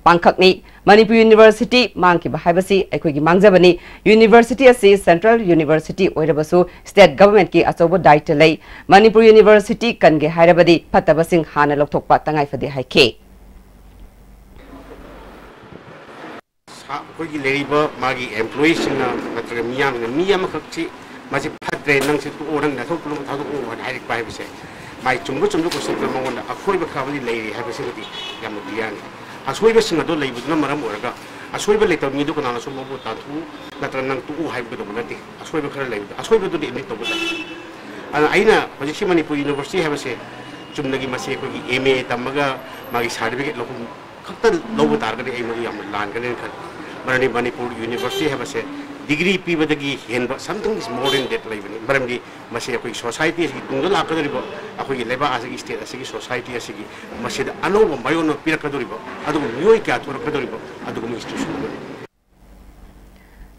ꯄꯥꯡꯈꯛꯅꯤ꯫ ꯃꯅꯤꯄꯨꯔ University ꯃꯥꯡꯈꯤꯕ ꯍꯥꯏꯕꯁꯤ ꯑꯩꯈꯣꯏꯒꯤ ꯃꯥꯡꯖꯕꯅꯤ꯫ University ꯑꯁꯤ Central University ꯑꯣꯏꯔꯕꯁꯨ State Government ꯀꯤ ꯑꯆꯧꯕ ꯗꯥꯏꯇ ꯂꯩ꯫ ꯃꯅꯤꯄꯨꯔ University ꯀꯟꯒꯦ ꯍꯥꯏꯔꯕꯗꯤ ꯐꯠꯇꯕꯁꯤꯡ ꯍꯥꯟꯅ ꯂꯧꯊꯣꯛꯄ ꯇꯉꯥꯏ ꯐꯗꯦ ꯍꯥꯏꯈꯤ꯫ ꯁꯥ-, ꯑꯩꯈꯣꯏꯒꯤ ꯂꯩꯔꯤꯕ ꯃꯥꯒꯤ employee ꯁꯤꯡꯅ ꯅꯠꯇ꯭ꯔꯒ ꯃꯤꯌꯥꯝꯅ ꯃꯤ ꯑꯃꯈꯛꯁꯤ "ꯃꯁꯤ ꯐꯠꯇ꯭ꯔꯦ, ꯅꯪꯁꯤ ꯇꯣꯛꯑꯣ, ꯅꯪ ꯅꯊꯧ ꯄꯨꯝꯅꯃꯛ ꯊꯥꯗꯣꯛꯑꯣ" ꯍꯥꯏꯅ ꯍꯥꯏꯔꯛꯄ ꯍꯥꯏꯕꯁꯦ, ꯃꯥꯏ ꯆꯨꯝꯕ ꯆꯨꯝꯗꯕ ꯀꯣꯏꯁꯟꯗ ꯃꯉꯣꯟꯗ ꯑꯁꯣꯏꯕ ꯈꯔ ꯑꯃꯗꯤ ꯂꯩꯔꯤ ꯍꯥꯏꯕꯁꯤꯃꯗꯤ ꯌꯥꯝꯅ clear ꯅꯤ꯫ ꯑꯁꯣꯏꯕꯁꯤꯡ ꯑꯗꯨ ꯂꯩꯕꯗꯨꯅ ꯃꯔꯝ ꯑꯣꯏꯔꯒ ꯑꯁꯣꯏꯕ ꯂꯩꯇꯕ ꯃꯤꯗꯨ ꯀꯅꯥꯅꯁꯨ ꯃꯕꯨ ꯇꯥꯟꯊꯣꯛꯎ ꯅꯠꯇ꯭ꯔꯒ ꯅꯪ ꯇꯣꯛꯎ ꯍꯥꯏꯕ ꯀꯩꯗꯧꯕ ꯅꯠꯇꯦ꯫ ꯑꯁꯣꯏꯕ ꯈꯔ ꯂꯩꯕꯗ ꯑꯁꯣꯏꯕꯗꯨꯗꯤ admit ꯇꯧꯕ ꯇꯥꯏ꯫ ꯑꯗꯨꯅ ꯑꯩꯅ ꯍꯧꯖꯤꯛꯁꯤ ꯃꯅꯤꯄꯨꯔ University ꯍꯥꯏꯕꯁꯦ ꯆꯨꯝꯅꯒꯤ ꯃꯁꯤ ꯑꯩꯈꯣꯏꯒꯤ M A ꯇꯝꯃꯒ ꯃꯥꯒꯤ certificate ꯂꯧꯐꯝ ꯈꯛꯇ ꯂꯧꯕ ꯇꯥꯔꯒꯗꯤ ꯑꯩ ꯃꯗꯨ ꯌꯥꯝꯅ ꯂꯥꯟꯒꯅꯦꯅ ꯈꯜꯂꯤ꯫ ꯃꯔꯝꯗꯤ ꯃꯅꯤꯄꯨꯔ University ꯍꯥꯏꯕꯁꯦ degree ꯄꯤꯕꯗꯒꯤ ꯍꯦꯟꯕ something is more than that ꯂꯩꯕꯅꯤ꯫ ꯃꯔꯝꯗꯤ ꯃꯁꯤ ꯑꯩꯈꯣꯏꯒꯤ society ꯑꯁꯤꯒꯤ ꯇꯨꯡꯗ ꯂꯥꯛꯀꯗꯧꯔꯤꯕ ꯑꯩꯈꯣꯏꯒꯤ ꯂꯩꯕꯥꯛ ꯑꯁꯤꯒꯤ, state ꯑꯁꯤꯒꯤ society ꯑꯁꯤꯒꯤ ꯃꯁꯤꯗ ꯑꯅꯧꯕ ꯃꯥꯏꯑꯣꯟ ꯑꯃ ꯄꯤꯔꯛꯀꯗꯧꯔꯤꯕ, ꯑꯗꯨꯒꯨꯝꯕ ꯃꯤꯑꯣꯏ ꯀꯌꯥ ꯊꯣꯔꯛꯀꯗꯧꯔꯤꯕ ꯑꯗꯨꯒꯨꯝꯕ institution ꯑꯃꯅꯤ꯫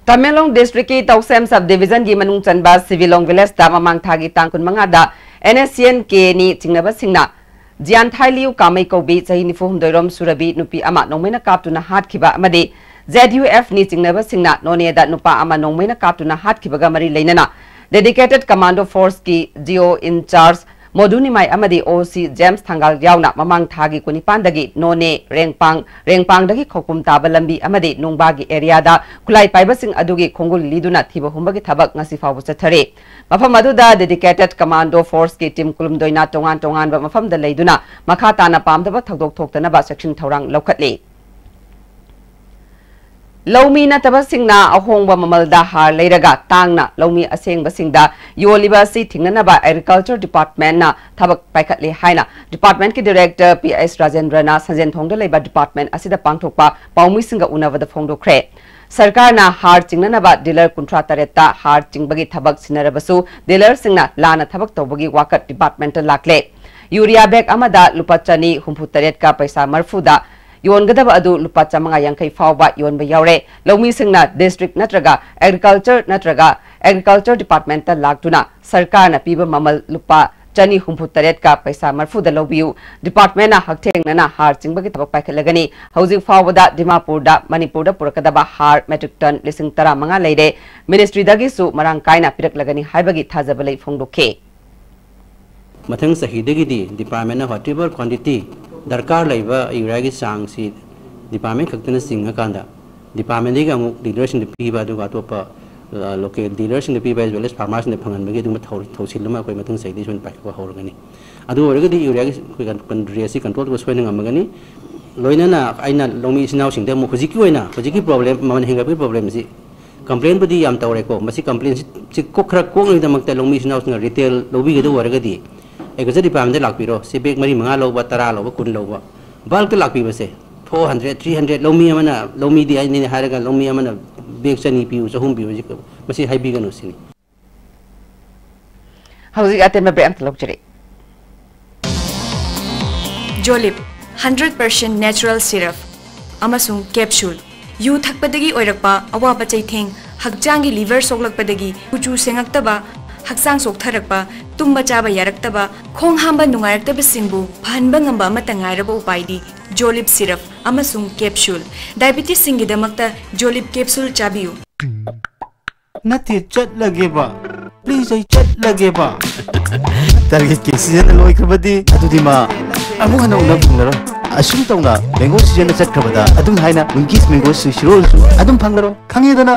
ꯇꯃꯦꯡꯂꯣꯡ district ꯀꯤ ꯇꯧꯁꯦꯝ sub division ꯒꯤ ꯃꯅꯨꯡ ꯆꯟꯕ ꯁꯤꯕꯤꯂꯣꯡ village ꯇ ꯃꯃꯥꯡ ꯊꯥꯒꯤ ꯇꯥꯡ ꯀꯨꯟꯃꯉꯥꯗ N S C N K ꯅꯤ ꯆꯤꯡꯅꯕꯁꯤꯡꯅ ꯖꯤꯌꯥꯟꯊꯥꯏꯂꯤꯌꯨ ꯀꯥꯃꯩ ꯀꯧꯕꯤ ꯆꯍꯤ ꯅꯤꯐꯨ ꯍꯨꯝꯗꯣꯏ ꯔꯣꯝ ꯁꯨꯔꯕꯤ ꯅꯨꯄꯤ ꯑꯃ ꯅꯣꯡꯃꯩꯅ ꯀꯥꯞꯇꯨꯅ ꯍꯥꯠꯈꯤꯕ ꯑꯃꯗꯤ ZUF ꯅꯤ ꯆꯤꯡꯅꯕꯁꯤꯡꯅ ꯅꯣꯅꯦꯗ ꯅꯨꯄꯥ ꯑꯃ ꯅꯣꯡꯃꯩꯅ ꯀꯥꯞꯇꯨꯅ ꯍꯥꯠꯈꯤꯕꯒ ꯃꯔꯤ ꯂꯩꯅꯅ Dedicated Commando Force ꯀꯤ D O in charge ꯃꯣꯗꯨꯅꯤꯃꯥꯏ ꯑꯃꯗꯤ O C ꯖꯦꯝꯁ ꯊꯪꯒꯥꯜ ꯌꯥꯎꯅ ꯃꯃꯥꯡ ꯊꯥꯒꯤ ꯀꯨꯟꯅꯤꯄꯥꯟꯗꯒꯤ ꯅꯣꯅꯦ ꯔꯦꯡꯄꯥꯡ, ꯔꯦꯡꯄꯥꯡꯗꯒꯤ ꯈꯧꯄꯨꯝ ꯇꯥꯕ ꯂꯝꯕꯤ ꯑꯃꯗꯤ ꯅꯨꯡꯕꯥꯒꯤ ꯑꯦꯔꯤꯌꯥꯗ ꯈꯨꯠꯂꯥꯏ ꯄꯥꯏꯕꯁꯤꯡ ꯑꯗꯨꯒꯤ ꯈꯣꯡꯒꯨꯜ ꯂꯤꯗꯨꯅ ꯊꯤꯕ ꯍꯨꯝꯕꯒꯤ ꯊꯕꯛ ꯉꯁꯤ ꯐꯥꯎꯕ ꯆꯠꯊꯔꯤ꯫ ꯃꯐꯝ ꯑꯗꯨꯗ Dedicated Commando Force ꯀꯤ team ꯀꯨꯟꯍꯨꯝꯗꯣꯏꯅ ꯇꯣꯉꯥꯟ ꯇꯣꯉꯥꯟꯕ ꯃꯐꯝꯗ ꯂꯩꯗꯨꯅ ꯃꯈꯥ ꯇꯥꯅ ꯄꯥꯝꯗꯕ ꯊꯧꯗꯣꯛ ꯊꯣꯛꯇꯅꯕ ꯆꯦꯛꯁꯤꯟ ꯊꯧꯔꯥꯡ ꯂꯧꯈꯠꯂꯤ꯫ ꯂꯧꯃꯤ ꯅꯠꯇꯕꯁꯤꯡꯅ ꯑꯍꯣꯡꯕ ꯃꯃꯜꯗ ꯍꯥꯔ ꯂꯩꯔꯒ ꯇꯥꯡꯅ ꯂꯧꯃꯤ ꯑꯁꯦꯡꯕꯁꯤꯡꯗ ꯌꯣꯜꯂꯤꯕ ꯑꯁꯤ ꯊꯤꯡꯅꯅꯕ Agriculture Department ꯅ ꯊꯕꯛ ꯄꯥꯏꯈꯠꯂꯤ ꯍꯥꯏꯅ department ꯀꯤ director P S ꯔꯥꯖꯦꯟꯗ꯭ꯔꯅ ꯁꯟꯖꯦꯟꯊꯣꯡꯗ ꯂꯩꯕ department ꯑꯁꯤꯗ ꯄꯥꯡꯊꯣꯛꯄ ꯄꯥꯎꯃꯤꯁꯤꯡꯒ ꯎꯅꯕꯗ ꯐꯣꯡꯗꯣꯛꯈ꯭ꯔꯦ꯫ ꯁꯔꯀꯥꯔꯅ ꯍꯥꯔ ꯆꯤꯡꯅꯅꯕ dealer ꯀꯨꯟꯊ꯭ꯔꯥ ꯇꯔꯦꯠꯇ ꯍꯥꯔ ꯆꯤꯡꯕꯒꯤ ꯊꯕꯛ ꯁꯤꯟꯅꯔꯕꯁꯨ dealer ꯁꯤꯡꯅ ꯂꯥꯟꯅ ꯊꯕꯛ ꯇꯧꯕꯒꯤ ꯋꯥꯀꯠ department ꯇ ꯂꯥꯛꯂꯦ꯫ ꯌꯨꯔꯤꯌꯥ bag ꯑꯃꯗ ꯂꯨꯄꯥ ꯆꯅꯤ ꯍꯨꯝꯐꯨ ꯇꯔꯦꯠꯀ ꯄꯩꯁꯥ ꯃꯔꯐꯨꯗ ꯌꯣꯟꯒꯗꯕ ꯑꯗꯨ ꯂꯨꯄꯥ ꯆꯥꯃꯉꯥ ꯌꯥꯡꯈꯩ ꯐꯥꯎꯕ ꯌꯣꯟꯕ ꯌꯥꯎꯔꯦ꯫ ꯂꯧꯃꯤꯁꯤꯡꯅ district ꯅꯠꯇ꯭ꯔꯒ Agriculture ꯅꯠꯇ꯭ꯔꯒ Agriculture Department ꯇ ꯂꯥꯛꯇꯨꯅ ꯁꯔꯀꯥꯔꯅ ꯄꯤꯕ ꯃꯃꯜ ꯂꯨꯄꯥ ꯆꯅꯤ ꯍꯨꯝꯐꯨ ꯇꯔꯦꯠꯀ ꯄꯩꯁꯥ ꯃꯔꯐꯨꯗ ꯂꯧꯕꯤꯌꯨ꯫ Department ꯅ ꯍꯛꯊꯦꯡꯅꯅ ꯍꯥꯔ ꯆꯤꯡꯕꯒꯤ ꯊꯕꯛ ꯄꯥꯏꯈꯠꯂꯒꯅꯤ꯫ ꯍꯧꯖꯤꯛ ꯐꯥꯎꯕꯗ ꯗꯤꯃꯥꯄꯨꯔꯗ ꯃꯅꯤꯄꯨꯔꯗ ꯄꯨꯔꯛꯀꯗꯕ ꯍꯥꯔ metric ton ꯂꯤꯁꯤꯡ ꯇꯔꯥꯃꯉꯥ ꯂꯩꯔꯦ꯫ Ministry ꯗꯒꯤꯁꯨ ꯃꯔꯥꯡ ꯀꯥꯏꯅ ꯄꯤꯔꯛꯂꯒꯅꯤ ꯍꯥꯏꯕꯒꯤ ꯊꯥꯖꯕ ꯂꯩ ꯐꯣꯡꯗꯣꯛꯈꯤ꯫ ꯃꯊꯪ ꯆꯍꯤꯗꯒꯤꯗꯤ department ꯅ whatever quantity ꯗꯔꯀꯥꯔ ꯂꯩꯕ ꯌꯨꯔꯤꯌꯥꯒꯤ ꯆꯥꯡꯁꯤ department ꯈꯛꯇꯅ ꯆꯤꯡꯉꯀꯥꯟꯗ department ꯇꯒꯤ ꯑꯃꯨꯛ dealer ꯁꯤꯡꯗ ꯄꯤꯕ, ꯑꯗꯨꯒ ꯑꯇꯣꯞꯄ, ꯑ, local dealer ꯁꯤꯡꯗ ꯄꯤꯕ as well as farmer ꯁꯤꯡꯗ ꯐꯪꯍꯟꯕꯒꯤ ꯑꯗꯨꯒꯨꯝꯕ ꯊꯧ-, ꯊꯧꯁꯤꯜ ꯑꯃ ꯑꯩꯈꯣꯏ ꯃꯊꯪ ꯆꯍꯤꯗꯒꯤ ꯁꯣꯏꯗꯅ ꯄꯥꯏꯈꯠꯄ ꯍꯧꯔꯒꯅꯤ꯫ ꯑꯗꯨ ꯑꯣꯏꯔꯒꯗꯤ ꯌꯨꯔꯤꯌꯥꯒꯤ ꯑꯩꯈꯣꯏ ꯀꯟ-, ꯀꯟ-, rate ꯁꯤ control ꯇꯧꯕ ꯁꯣꯏꯗꯅ ꯉꯝꯃꯒꯅꯤ꯫ ꯂꯣꯏꯅꯅ ꯑꯩꯅ ꯂꯧꯃꯤ ꯏꯆꯤꯟ ꯏꯅꯥꯎꯁꯤꯡꯗ ꯑꯃꯨꯛ ꯍꯧꯖꯤꯛꯀꯤ ꯑꯣꯏꯅ, ꯍꯧꯖꯤꯛꯀꯤ problem, ꯃꯃꯜ ꯍꯦꯟꯒꯠꯄꯒꯤ problem ꯁꯤ complain ꯕꯨꯗꯤ ꯌꯥꯝ ꯇꯧꯔꯦꯀꯣ꯫ ꯃꯁꯤ complain ꯁꯤ, ꯁꯤ ꯀꯣꯛ ꯈꯔ ꯀꯣꯛꯅꯕꯒꯤꯗꯃꯛꯇ ꯂꯧꯃꯤ ꯏꯆꯤꯟ ꯏꯅꯥꯎꯁꯤꯡꯅ retail ꯂꯧꯕꯤꯒꯗꯕ ꯑꯣꯏꯔꯒꯗꯤ Agriculture Department ꯗ ꯂꯥꯛꯄꯤꯔꯣ꯫ ꯁꯤ bag ꯃꯔꯤ ꯃꯉꯥ ꯂꯧꯕ, ꯇꯔꯥ ꯂꯧꯕ, ꯀꯨꯟ ꯂꯧꯕ, bulk ꯇ ꯂꯥꯛꯄꯤꯕꯁꯦ, four hundred, three hundred, ꯂꯧꯃꯤ ꯑꯃꯅ, ꯂꯧꯃꯤꯗꯤ ꯑꯩꯅꯅꯦ ꯍꯥꯏꯔꯒ ꯂꯧꯃꯤ ꯑꯃꯅ bag ꯆꯅꯤ ꯄꯤꯌꯨ, ꯆꯍꯨꯝ ꯄꯤꯌꯨ, ꯁꯤ, ꯃꯁꯤ ꯍꯥꯏꯕꯤꯒꯅꯨ ꯁꯤꯅꯤ꯫ ꯍꯧꯖꯤꯛ ꯑꯇꯦꯟꯕ break ꯑꯝꯇ ꯂꯧꯖꯔꯤ꯫ Jolib, hundred percent natural syrup ꯑꯃꯁꯨꯡ capsule꯫ ꯌꯨ ꯊꯛꯄꯗꯒꯤ ꯑꯣꯏꯔꯛꯄ ꯑꯋꯥꯕ ꯆꯩꯊꯦꯡ, ꯍꯛꯆꯥꯡꯒꯤ liver ꯁꯣꯛꯂꯛꯄꯗꯒꯤ ꯀꯨꯆꯨ ꯁꯦꯡꯉꯛꯇꯕ, ꯍꯛꯆꯥꯡ ꯁꯣꯛꯊꯔꯛꯄ, ꯇꯨꯝꯕ ꯆꯥꯕ ꯌꯥꯔꯛꯇꯕ, ꯈꯣꯡ ꯍꯥꯝꯕ ꯅꯨꯡꯉꯥꯏꯔꯛꯇꯕꯁꯤꯡꯕꯨ ꯐꯍꯟꯕ ꯉꯝꯕ ꯑꯃꯠꯇ ꯉꯥꯏꯔꯕ ꯎꯄꯥꯏꯗꯤ ꯖꯣꯂꯤꯞ ꯁꯤꯔꯞ ꯑꯃꯁꯨꯡ ꯀꯦꯞꯁꯨꯜ꯫ ꯗꯥꯏꯕꯤꯇꯤꯁꯁꯤꯡꯒꯤꯗꯃꯛꯇ ꯖꯣꯂꯤꯞ ꯀꯦꯞꯁꯨꯜ ꯆꯥꯕꯤꯌꯨ꯫ ꯅꯠꯇꯦ, ꯆꯠꯂꯒꯦꯕ꯫ ꯄ꯭ꯂꯤꯖ, ꯑꯩ ꯆꯠꯂꯒꯦꯕ꯫ ꯇꯥꯔꯒꯦꯠꯀꯤ ꯁꯤꯖꯟ ꯂꯣꯏꯈ꯭ꯔꯕꯗꯤ ꯑꯗꯨꯗꯤ ꯃꯥ ꯑꯃꯨꯛ ꯍꯟꯅ ꯎꯅꯕ ꯐꯪꯂꯔꯣꯏ꯫ ꯑꯁꯨꯝ ꯇꯧꯅ ꯃꯦꯡꯒꯣ ꯁꯤꯖꯟꯅ ꯆꯠꯈ꯭ꯔꯕꯗ ꯑꯗꯨꯝ ꯍꯥꯏꯅ ꯋꯤꯡꯀꯤꯁ ꯃꯦꯡꯒꯣ ꯁ꯭ꯋꯤꯁ ꯔꯣꯜꯁꯨ ꯑꯗꯨꯝ ꯐꯪꯂꯔꯣꯏ꯫ ꯈꯪꯉꯦꯗꯅ?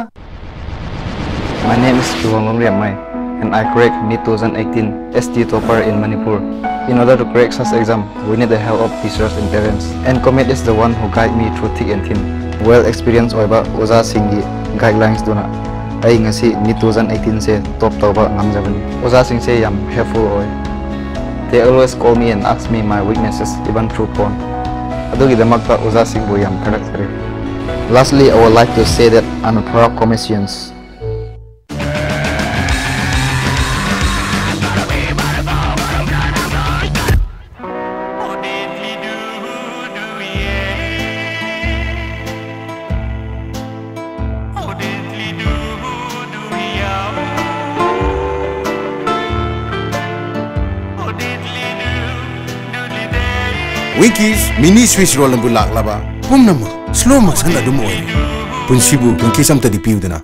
My name is Kiwangong Riamai, and I cracked NEET two thousand eighteen S T topper in Manipur. In order to crack such exam, we need the help of teachers and parents. And Comet is the one who guide me through thick and thin. Well experienced ꯑꯣꯏꯕ ꯑꯣꯖꯥꯁꯤꯡꯒꯤ ꯒꯥꯏꯗꯂꯥꯏꯟꯁꯇꯨꯅ ꯑꯩ ꯉꯁꯤ NEET two thousand eighteen ꯁꯦ ꯇꯣꯞ ꯇꯧꯕ ꯉꯝꯖꯕꯅꯤ꯫ ꯑꯣꯖꯥꯁꯤꯡꯁꯦ ꯌꯥꯝ ꯍꯦꯜꯞꯐꯨꯜ ꯑꯣꯏ꯫ They always call me and ask me my weaknesses even through phone. ꯑꯗꯨꯒꯤꯗꯃꯛꯇ ꯑꯣꯖꯥꯁꯤꯡꯕꯨ ꯌꯥꯝ ꯊꯥꯒꯠꯆꯔꯤ꯫ Lastly, I would like to say that I'm a proud Cometians. Winkies mini Swiss roll ꯑꯗꯨ ꯂꯥꯛꯂꯕ ꯄꯨꯝꯅꯃꯛ slow motion ꯑꯗꯨꯝ ꯑꯣꯏꯔꯦ꯫ ꯄꯨꯟꯁꯤꯕꯨ Winkies ꯑꯝꯇꯗꯤ ꯄꯤꯌꯨꯗꯅ꯫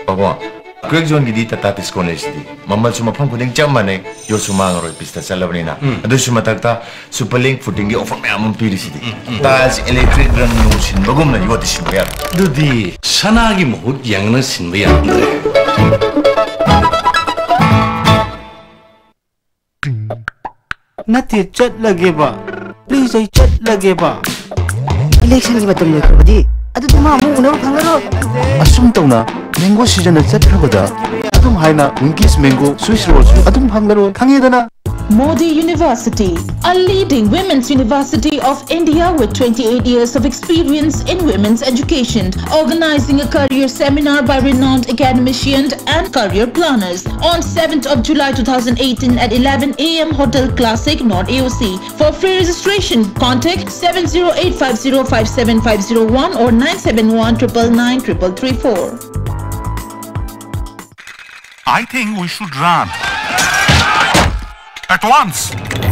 ꯄꯥꯕꯨꯡ, crack zoneꯒꯤꯗꯤ Tata Tiscon ꯂꯩꯁꯤꯗꯤ꯫ ꯃꯃꯜꯁꯨ ꯃꯐꯝ ꯈꯨꯗꯤꯡ ꯆꯞ ꯃꯥꯟꯅꯩ, ꯌꯣꯠꯁꯨ ꯃꯥꯡꯉꯔꯣꯏ, ꯄꯤꯁꯇ ꯆꯠꯂꯕꯅꯤꯅ꯫ ꯎꯝ꯫ ꯑꯗꯨꯁꯨ ꯃꯊꯛꯇ Superlink Footingꯒꯤ offer ꯃꯌꯥꯝ ꯑꯃ ꯄꯤꯔꯤꯁꯤꯗꯤ꯫ ꯎꯝ, ꯎꯝ, ꯎꯝ꯫ Tiles, electric ꯔꯪ ꯅꯨꯡ ꯁꯤꯟꯕꯒꯨꯝꯅ ꯌꯣꯠꯇꯤ ꯁꯤꯟꯕ ꯌꯥꯔꯣꯏ꯫ ꯑꯗꯨꯗꯤ ꯁꯅꯥꯒꯤ ꯃꯍꯨꯠ ꯌꯦꯡꯅ ꯁꯤꯟꯕ ꯌꯥꯔꯝꯗ꯭ꯔꯦ꯫ ꯅꯠꯇꯦ, ꯆꯠꯂꯒꯦꯕ꯫ ꯄ꯭ꯂꯤꯖ, ꯑꯩ ꯆꯠꯂꯒꯦꯕ꯫ ꯏꯂꯦꯛꯁꯟꯒꯤ ꯃꯇꯝ ꯂꯣꯏꯈ꯭ꯔꯕꯗꯤ ꯑꯗꯨꯗꯤ ꯃꯥ ꯑꯃꯨꯛ ꯎꯅꯕ ꯐꯪꯉꯔꯣꯏ꯫ ꯑꯁꯨꯝ ꯇꯧꯅ ꯃꯦꯡꯒꯣ ꯁꯤꯖꯟꯅ ꯆꯠꯈ꯭ꯔꯕꯗ ꯑꯗꯨꯝ ꯍꯥꯏꯅ ꯋꯤꯡꯀꯤꯁ ꯃꯦꯡꯒꯣ ꯁ꯭ꯋꯤꯁ ꯔꯣꯜꯁꯨ ꯑꯗꯨꯝ ꯐꯪꯂꯔꯣꯏ, ꯈꯪꯉꯦꯗꯅ? Modi University, a leading women's university of India with twenty-eight years of experience in women's education, organizing a career seminar by renowned academicians and career planners on seventh of July two thousand eighteen at eleven a m Hotel Classic, North A O C. For free registration, contact seven zero eight five zero five seven five zero one or nine seven one triple nine triple three four. I think we should run. At once.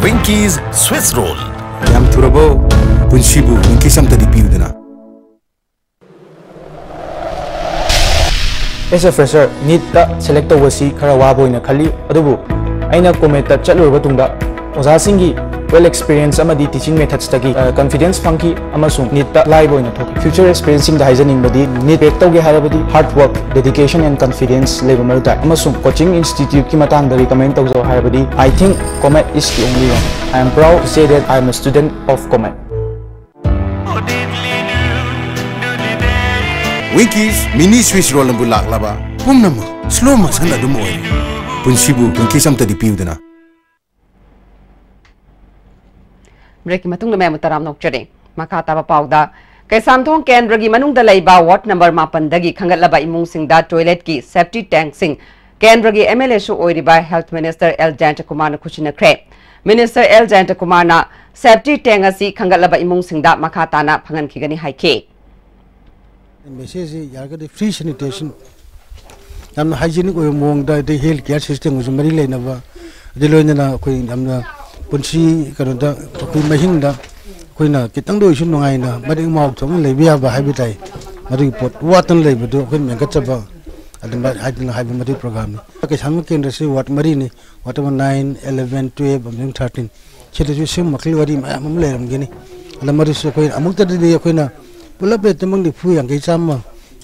Winky's Swiss Roll. ꯌꯥꯝ ꯊꯨꯔꯕꯣ? ꯄꯨꯟꯁꯤꯕꯨ ꯋꯤꯡꯀꯤꯁ ꯑꯝꯇꯗꯤ ꯄꯤꯌꯨꯗꯅ꯫ ꯑꯦꯁ ꯑꯦ ꯐ꯭ꯔꯦꯁꯔ, ꯅꯤꯠꯇ ꯁꯦꯂꯦꯛ ꯇꯧꯕꯁꯤ ꯈꯔ ꯋꯥꯕ ꯑꯣꯏꯅ ꯈꯜꯂꯤ, ꯑꯗꯨꯕꯨ ꯑꯩꯅ ꯀꯣꯃꯦꯠꯇ ꯆꯠꯂꯨꯔꯕ ꯇꯨꯡꯗ ꯑꯣꯖꯥꯁꯤꯡꯒꯤ ꯋꯦꯜ ꯑꯦꯛꯁꯄꯤꯔꯤꯌꯦꯟꯁ ꯑꯃꯗꯤ ꯇꯤꯆꯤꯡ ꯃꯦꯊꯠꯁꯇꯒꯤ ꯀꯟꯐꯤꯗꯦꯟꯁ ꯐꯪꯈꯤ ꯑꯃꯁꯨꯡ ꯅꯤꯠꯇ ꯂꯥꯏꯕ ꯑꯣꯏꯅ ꯊꯣꯛꯈꯤ꯫ ꯐ꯭ꯌꯨꯆꯔ ꯑꯦꯁꯄꯤꯔꯦꯟꯁꯁꯤꯡꯗ ꯍꯥꯏꯖꯅꯤꯡꯕꯗꯤ ꯅꯤꯠ ꯀ꯭ꯔꯦꯛ ꯇꯧꯒꯦ ꯍꯥꯏꯔꯕꯗꯤ ꯍꯥꯔꯗ ꯋꯥꯔꯛ, ꯗꯦꯗꯤꯀꯦꯁꯟ ꯑꯦꯟ ꯀꯟꯐꯤꯗꯦꯟꯁ ꯂꯩꯕ ꯃꯊꯧ ꯇꯥꯏ ꯑꯃꯁꯨꯡ ꯀꯣꯆꯤꯡ ꯏꯟꯁꯇꯤꯇ꯭ꯌꯨꯠꯀꯤ ꯃꯇꯥꯡꯗ ꯔꯤꯀꯃꯦꯟ ꯇꯧꯖꯧ ꯍꯥꯏꯔꯕꯗꯤ I think Comet is the only one. I am proud to say that I am a student of Comet. Winkies mini Swiss roll ꯑꯃꯕꯨ ꯂꯥꯛꯂꯕ ꯄꯨꯝꯅꯃꯛ ꯁ꯭ꯂꯣ ꯃꯣꯁꯟ ꯑꯗꯨꯝ ꯑꯣꯏꯔꯦ꯫ ꯄꯨꯟꯁꯤꯕꯨ ꯋꯤꯡꯀꯤꯁ ꯑꯝꯇꯗꯤ ꯄꯤꯌꯨꯗꯅ꯫ ꯕ꯭ꯔꯦꯛꯀꯤ ꯃꯇꯨꯡꯗ ꯃꯌꯥꯝꯕꯨ ꯇꯔꯥꯝꯅ ꯑꯣꯛꯆꯔꯤ꯫ ꯃꯈꯥ ꯇꯥꯕ ꯄꯥꯎꯗ, ꯀꯩꯁꯥꯝꯊꯣꯡ ꯀꯦꯟꯗ꯭ꯔꯒꯤ ꯃꯅꯨꯡꯗ ꯂꯩꯕ ꯋꯥꯔꯗ ꯅꯝꯕꯔ ꯃꯥꯄꯟꯗꯒꯤ ꯈꯟꯒꯠꯂꯕ ꯏꯃꯨꯡꯁꯤꯡꯗ ꯇꯣꯏꯂꯦꯠꯀꯤ ꯁꯦꯞꯇꯤ ꯇꯦꯡꯛꯁꯤꯡ ꯀꯦꯟꯗ꯭ꯔꯒꯤ ꯑꯦꯝ ꯑꯦꯜ ꯑꯦꯁꯨ ꯑꯣꯏꯔꯤꯕ ꯍꯦꯜꯊ ꯃꯤꯅꯤꯁꯇꯔ ꯑꯦꯜ ꯖꯌꯟꯇꯀꯨꯃꯥꯔꯅ ꯈꯨꯠꯁꯤꯟꯅꯈ꯭ꯔꯦ꯫ ꯃꯤꯅꯤꯁꯇꯔ ꯑꯦꯜ ꯖꯌꯟꯇꯀꯨꯃꯥꯔꯅ ꯁꯦꯞꯇꯤ ꯇꯦꯡꯛ ꯑꯁꯤ ꯈꯟꯒꯠꯂꯕ ꯏꯃꯨꯡꯁꯤꯡꯗ ꯃꯈꯥ ꯇꯥꯅ ꯐꯪꯍꯟꯈꯤꯒꯅꯤ ꯍꯥꯏꯈꯤ꯫ ꯃꯦꯁꯦꯖꯁꯤ ꯌꯥꯔꯒꯗꯤ ꯐ꯭ꯔꯤ ꯁꯦꯅꯤꯇꯦꯁꯟ, ꯌꯥꯝꯅ ꯍꯥꯏꯖꯤꯅꯤꯛ ꯑꯣꯏꯕ ꯃꯑꯣꯡꯗ, ꯑꯗꯩ ꯍꯦꯜꯊ ꯀꯤꯌꯔ ꯁꯤꯁꯇꯦꯝꯒꯁꯨ ꯃꯔꯤ ꯂꯩꯅꯕ, ꯑꯗꯩ ꯂꯣꯏꯅꯅ ꯑꯩꯈꯣꯏ ꯌꯥꯝꯅ ꯄꯨꯟꯁꯤ ꯀꯩꯅꯣꯗ, ꯑꯩꯈꯣꯏ ꯃꯍꯤꯡꯗ ꯑꯩꯈꯣꯏꯅ ꯈꯤꯇꯪꯗ ꯑꯣꯏꯁꯨ ꯅꯨꯡꯉꯥꯏꯅ ꯃꯔꯤꯛ ꯃꯥꯎ ꯊꯣꯛꯅ ꯂꯩꯕ ꯌꯥꯕ ꯍꯥꯏꯕ ꯇꯥꯏ꯫ ꯃꯗꯨꯒꯤ ꯄꯣꯠ ꯋꯥꯠꯇꯅ ꯂꯩꯕꯗꯨ ꯑꯩꯈꯣꯏꯅ ꯃꯦꯟꯈꯠꯆꯕ ꯑꯗꯨꯃꯥꯏꯅ ꯍꯥꯏꯗꯅ ꯍꯥꯏꯕ ꯃꯗꯨꯒꯤ ꯄ꯭ꯔꯣꯒ꯭ꯔꯥꯝꯅꯤ꯫ ꯀꯩꯁꯥꯝꯊꯣꯡ ꯀꯦꯟꯗ꯭ꯔꯁꯤ ꯋꯥꯔꯗ ꯃꯔꯤꯅꯤ, ꯋꯥꯔꯗ ꯅꯝꯕꯔ ꯅꯥꯏꯟ, ꯑꯦꯂꯦꯚꯦꯟ, ꯇꯨꯌꯦꯜꯐ ꯑꯃꯁꯨꯡ ꯊꯥꯔꯇꯤꯟ꯫ ꯁꯤꯗꯁꯨ ꯁꯤꯒꯨꯝꯕ ꯃꯈꯜꯒꯤ ꯋꯥꯔꯤ ꯃꯌꯥꯝ ꯑꯃ ꯂꯩꯔꯝꯒꯅꯤ꯫ ꯑꯗ ꯃꯗꯨꯁꯨ ꯑꯩꯈꯣꯏ ꯑꯃꯨꯛꯇꯗꯗꯤ ꯑꯩꯈꯣꯏꯅ ꯄꯨꯂꯞ ꯍꯦꯛꯇꯃꯛ ꯅꯤꯐꯨ, ꯌꯥꯡꯈꯩ, ꯆꯥꯝꯃ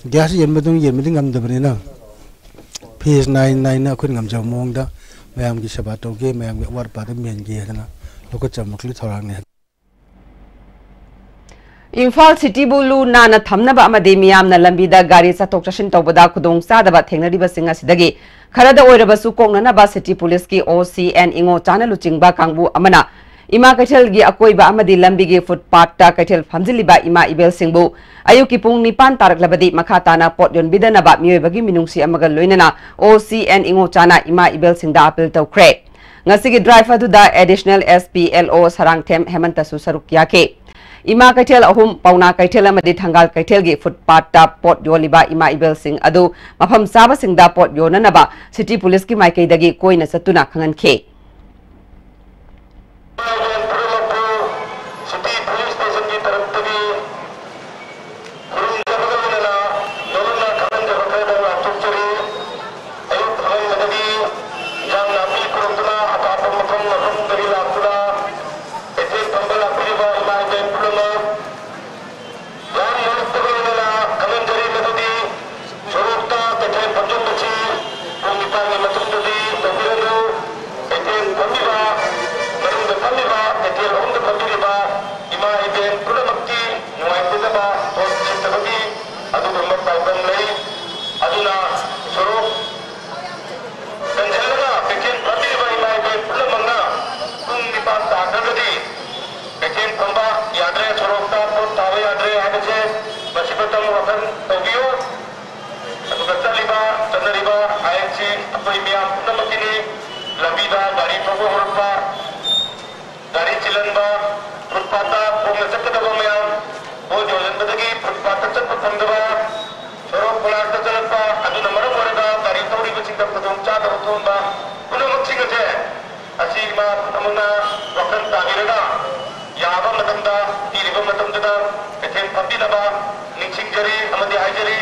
ꯒ꯭ꯌꯥꯁ ꯌꯦꯟꯕꯗꯧꯅ ꯌꯦꯟꯕꯗꯤ ꯉꯝꯗꯕꯅꯤꯅ, ꯐꯦꯁ ꯅꯥꯏꯟ ꯅꯥꯏꯟꯅ ꯑꯩꯈꯣꯏꯅ ꯉꯝꯖꯕ ꯃꯑꯣꯡꯗ ꯃꯌꯥꯝꯒꯤ ꯁꯦꯕꯥ ꯇꯧꯒꯦ, ꯃꯌꯥꯝꯒꯤ ꯑꯋꯥꯠ ꯑꯄꯥꯗ ꯃꯦꯟꯒꯦ ꯍꯥꯏꯗꯅ ꯂꯧꯈꯠꯆꯕ ꯃꯈꯜꯒꯤ ꯊꯧꯔꯥꯡꯅꯤ꯫ ꯏꯝꯐꯥꯜ ꯁꯤꯇꯤꯕꯨ ꯂꯨ ꯅꯥꯟꯅ ꯊꯝꯅꯕ ꯑꯃꯗꯤ ꯃꯤꯌꯥꯝꯅ ꯂꯝꯕꯤꯗ ꯒꯥꯔꯤ ꯆꯠꯊꯣꯛ ꯆꯠꯁꯤꯟ ꯇꯧꯕꯗ ꯈꯨꯗꯣꯡꯆꯥꯗꯕ ꯊꯦꯡꯅꯔꯤꯕꯁꯤꯡ ꯑꯁꯤꯗꯒꯤ ꯈꯔꯗ ꯑꯣꯏꯔꯕꯁꯨ ꯀꯣꯛꯅꯅꯕ ꯁꯤꯇꯤ ꯄꯨꯂꯤꯁꯀꯤ ꯑꯣ ꯁꯤ ꯑꯦꯟ ꯏꯉꯣꯆꯥꯅ ꯂꯨꯆꯤꯡꯕ ꯀꯥꯡꯕꯨ ꯑꯃꯅ ꯏꯃꯥ ꯀꯩꯊꯦꯜꯒꯤ ꯑꯀꯣꯏꯕ ꯑꯃꯗꯤ ꯂꯝꯕꯤꯒꯤ ꯐꯨꯠꯄꯥꯠꯇ ꯀꯩꯊꯦꯜ ꯐꯝꯖꯤꯜꯂꯤꯕ ꯏꯃꯥ ꯏꯕꯦꯜꯁꯤꯡꯕꯨ ꯑꯌꯨꯛꯀꯤ ꯄꯨꯡ ꯅꯤꯄꯥꯟ ꯇꯥꯔꯛꯂꯕꯗꯤ ꯃꯈꯥ ꯇꯥꯅ ꯄꯣꯠ ꯌꯣꯟꯕꯤꯗꯅꯕ ꯃꯤꯑꯣꯏꯕꯒꯤ ꯃꯤꯅꯨꯡꯁꯤ ꯑꯃꯒ ꯂꯣꯏꯅꯅ ꯑꯣ ꯁꯤ ꯑꯦꯟ ꯏꯉꯣꯆꯥꯅ ꯏꯃꯥ ꯏꯕꯦꯜꯁꯤꯡꯗ ꯑꯥꯄꯤꯜ ꯇꯧꯈ꯭ꯔꯦ꯫ ꯉꯁꯤꯒꯤ ꯗ꯭ꯔꯥꯏꯚ ꯑꯗꯨꯗ ꯑꯦꯗꯤꯁꯅꯦꯜ ꯑꯦꯁ ꯄꯤ ꯑꯦꯜ ꯑꯣ ꯁꯔꯥꯡꯊꯦꯝ ꯍꯦꯃꯟꯇꯁꯨ ꯁꯔꯨꯛ ꯌꯥꯈꯤ꯫ ꯏꯃꯥ ꯀꯩꯊꯦꯜ ꯑꯍꯨꯝ, ꯄꯥꯎꯅꯥ ꯀꯩꯊꯦꯜ ꯑꯃꯗꯤ ꯊꯪꯒꯥꯜ ꯀꯩꯊꯦꯜꯒꯤ ꯐꯨꯠꯄꯥꯠꯇ ꯄꯣꯠ ꯌꯣꯜꯂꯤꯕ ꯏꯃꯥ ꯏꯕꯦꯜꯁꯤꯡ ꯑꯗꯨ ꯃꯐꯝ ꯆꯥꯕꯁꯤꯡꯗ ꯄꯣꯠ ꯌꯣꯟꯅꯅꯕ ꯁꯤꯇꯤ ꯄꯨꯂꯤꯁꯀꯤ ꯃꯥꯏꯀꯩꯗꯒꯤ ꯀꯣꯏꯅ ꯆꯠꯇꯨꯅ ꯈꯪꯍꯟꯈꯤ꯫ ꯁꯤꯇꯤ ꯄꯨꯂꯤꯁ ꯁ꯭ꯇꯦꯁꯟꯒꯤ ꯇꯔꯞꯇꯒꯤ ꯈꯨꯔꯨꯝꯖꯕꯒ ꯂꯣꯏꯅꯅ ꯅꯧꯅ ꯈꯪꯍꯟꯖꯕ ꯈꯔꯗꯪ ꯂꯥꯎꯊꯣꯛꯆꯔꯤ꯫ ꯑꯌꯨꯛ ꯑꯉꯟꯕꯗꯒꯤ ꯏꯟꯖꯥꯡ ꯅꯥꯄꯤ ꯄꯨꯔꯛꯇꯨꯅ ꯑꯄꯥꯝꯕ ꯃꯐꯝ ꯃꯐꯝꯗꯒꯤ ꯂꯥꯛꯇꯨꯅ ꯀꯩꯊꯦꯜ ꯐꯝꯕ ꯂꯥꯛꯄꯤꯔꯤꯕ ꯏꯃꯥ ꯏꯕꯦꯟ ꯄꯨꯝꯅꯃꯛ ꯌꯥꯝ ꯅꯣꯂꯨꯛꯇꯕ ꯂꯣꯏꯅꯅ ꯈꯪꯍꯟꯖꯔꯤ꯫ ꯃꯗꯨꯗꯤ ꯁꯣꯔꯣꯛꯇ ꯀꯩꯊꯦꯜ ꯐꯝꯖꯤꯟꯕꯁꯤ ꯄꯨꯡ ꯅꯤꯄꯥꯟꯒꯤ ꯃꯇꯨꯡꯗꯗꯤ ꯇꯧꯕꯤꯔꯅꯨ꯫ ꯀꯩꯊꯦꯜ ꯐꯝꯃꯤꯕ, ꯃꯅꯨꯡꯗ ꯐꯝꯃꯤꯕ, ꯀꯩꯊꯦꯜ ꯑꯍꯨꯝꯗ ꯐꯝꯕꯤꯔꯤꯕ ꯏꯃꯥ ꯏꯕꯦꯟ ꯄꯨꯝꯅꯃꯛꯀꯤ ꯅꯨꯡꯉꯥꯏꯇꯅꯕ ꯄꯣꯠ ꯁꯤꯠꯇꯕꯒꯤ ꯑꯗꯨꯒꯨꯝꯕ ꯄꯥꯎꯗꯝ ꯂꯩ꯫ ꯑꯗꯨꯅ ꯁꯣꯔꯣꯛ ꯀꯟꯁꯤꯜꯂꯒ ꯀꯩꯊꯦꯜ ꯐꯝꯕꯤꯔꯤꯕ ꯏꯃꯥ ꯏꯕꯦꯟ ꯄꯨꯝꯅꯃꯛꯅ ꯄꯨꯡ ꯅꯤꯄꯥꯟ ꯇꯥꯈ꯭ꯔꯒꯗꯤ ꯀꯩꯊꯦꯜ ꯐꯝꯕ ꯌꯥꯗ꯭ꯔꯦ, ꯁꯣꯔꯣꯛꯇ ꯄꯣꯠ ꯊꯥꯕ ꯌꯥꯗ꯭ꯔꯦ ꯍꯥꯏꯕꯁꯦ ꯃꯁꯤꯃꯇꯪ ꯋꯥꯈꯜ ꯇꯧꯕꯤꯌꯨ꯫ ꯑꯗꯨꯒ ꯆꯠꯂꯤꯕ, ꯆꯠꯅꯔꯤꯕ ꯑꯥꯏꯟꯁꯤ ꯑꯩꯈꯣꯏ ꯃꯤꯌꯥꯝ ꯄꯨꯝꯅꯃꯛꯀꯤꯅꯤ꯫ ꯂꯝꯕꯤꯗ ꯒꯥꯔꯤ ꯊꯧꯕ ꯍꯧꯔꯛꯄ, ꯒꯥꯔꯤ ꯆꯤꯜꯍꯟꯕ, ꯐꯨꯠꯄꯥꯠꯇ ꯈꯣꯡꯅ ꯆꯠꯀꯗꯕ ꯃꯌꯥꯝ, ꯄꯣꯠ ꯌꯣꯜꯍꯟꯕꯗꯒꯤ ꯐꯨꯠꯄꯥꯠꯇ ꯆꯠꯄ ꯐꯪꯗꯕ, ꯁꯣꯔꯣꯛ ꯀꯣꯏꯂꯥꯁꯇ ꯆꯠꯂꯛꯄ, ꯑꯗꯨꯅ ꯃꯔꯝ ꯑꯣꯏꯔꯒ ꯒꯥꯔꯤ ꯊꯧꯔꯤꯕꯁꯤꯡꯗ ꯈꯨꯗꯣꯡꯆꯥꯗꯕ ꯊꯣꯛꯍꯟꯕ ꯄꯨꯝꯅꯃꯛꯁꯤꯡ ꯑꯁꯦ ꯑꯁꯤ ꯏꯃꯥ ꯄꯨꯝꯅꯃꯛꯅ ꯋꯥꯈꯜ ꯇꯥꯕꯤꯔꯒ ꯌꯥꯕ ꯃꯇꯝꯗ, ꯄꯤꯔꯤꯕ ꯃꯇꯝꯗꯨꯗ ꯀꯩꯊꯦꯜ ꯐꯝꯕꯤꯅꯕ ꯅꯤꯡꯁꯤꯡꯖꯔꯤ ꯑꯃꯗꯤ ꯍꯥꯏꯖꯔꯤ꯫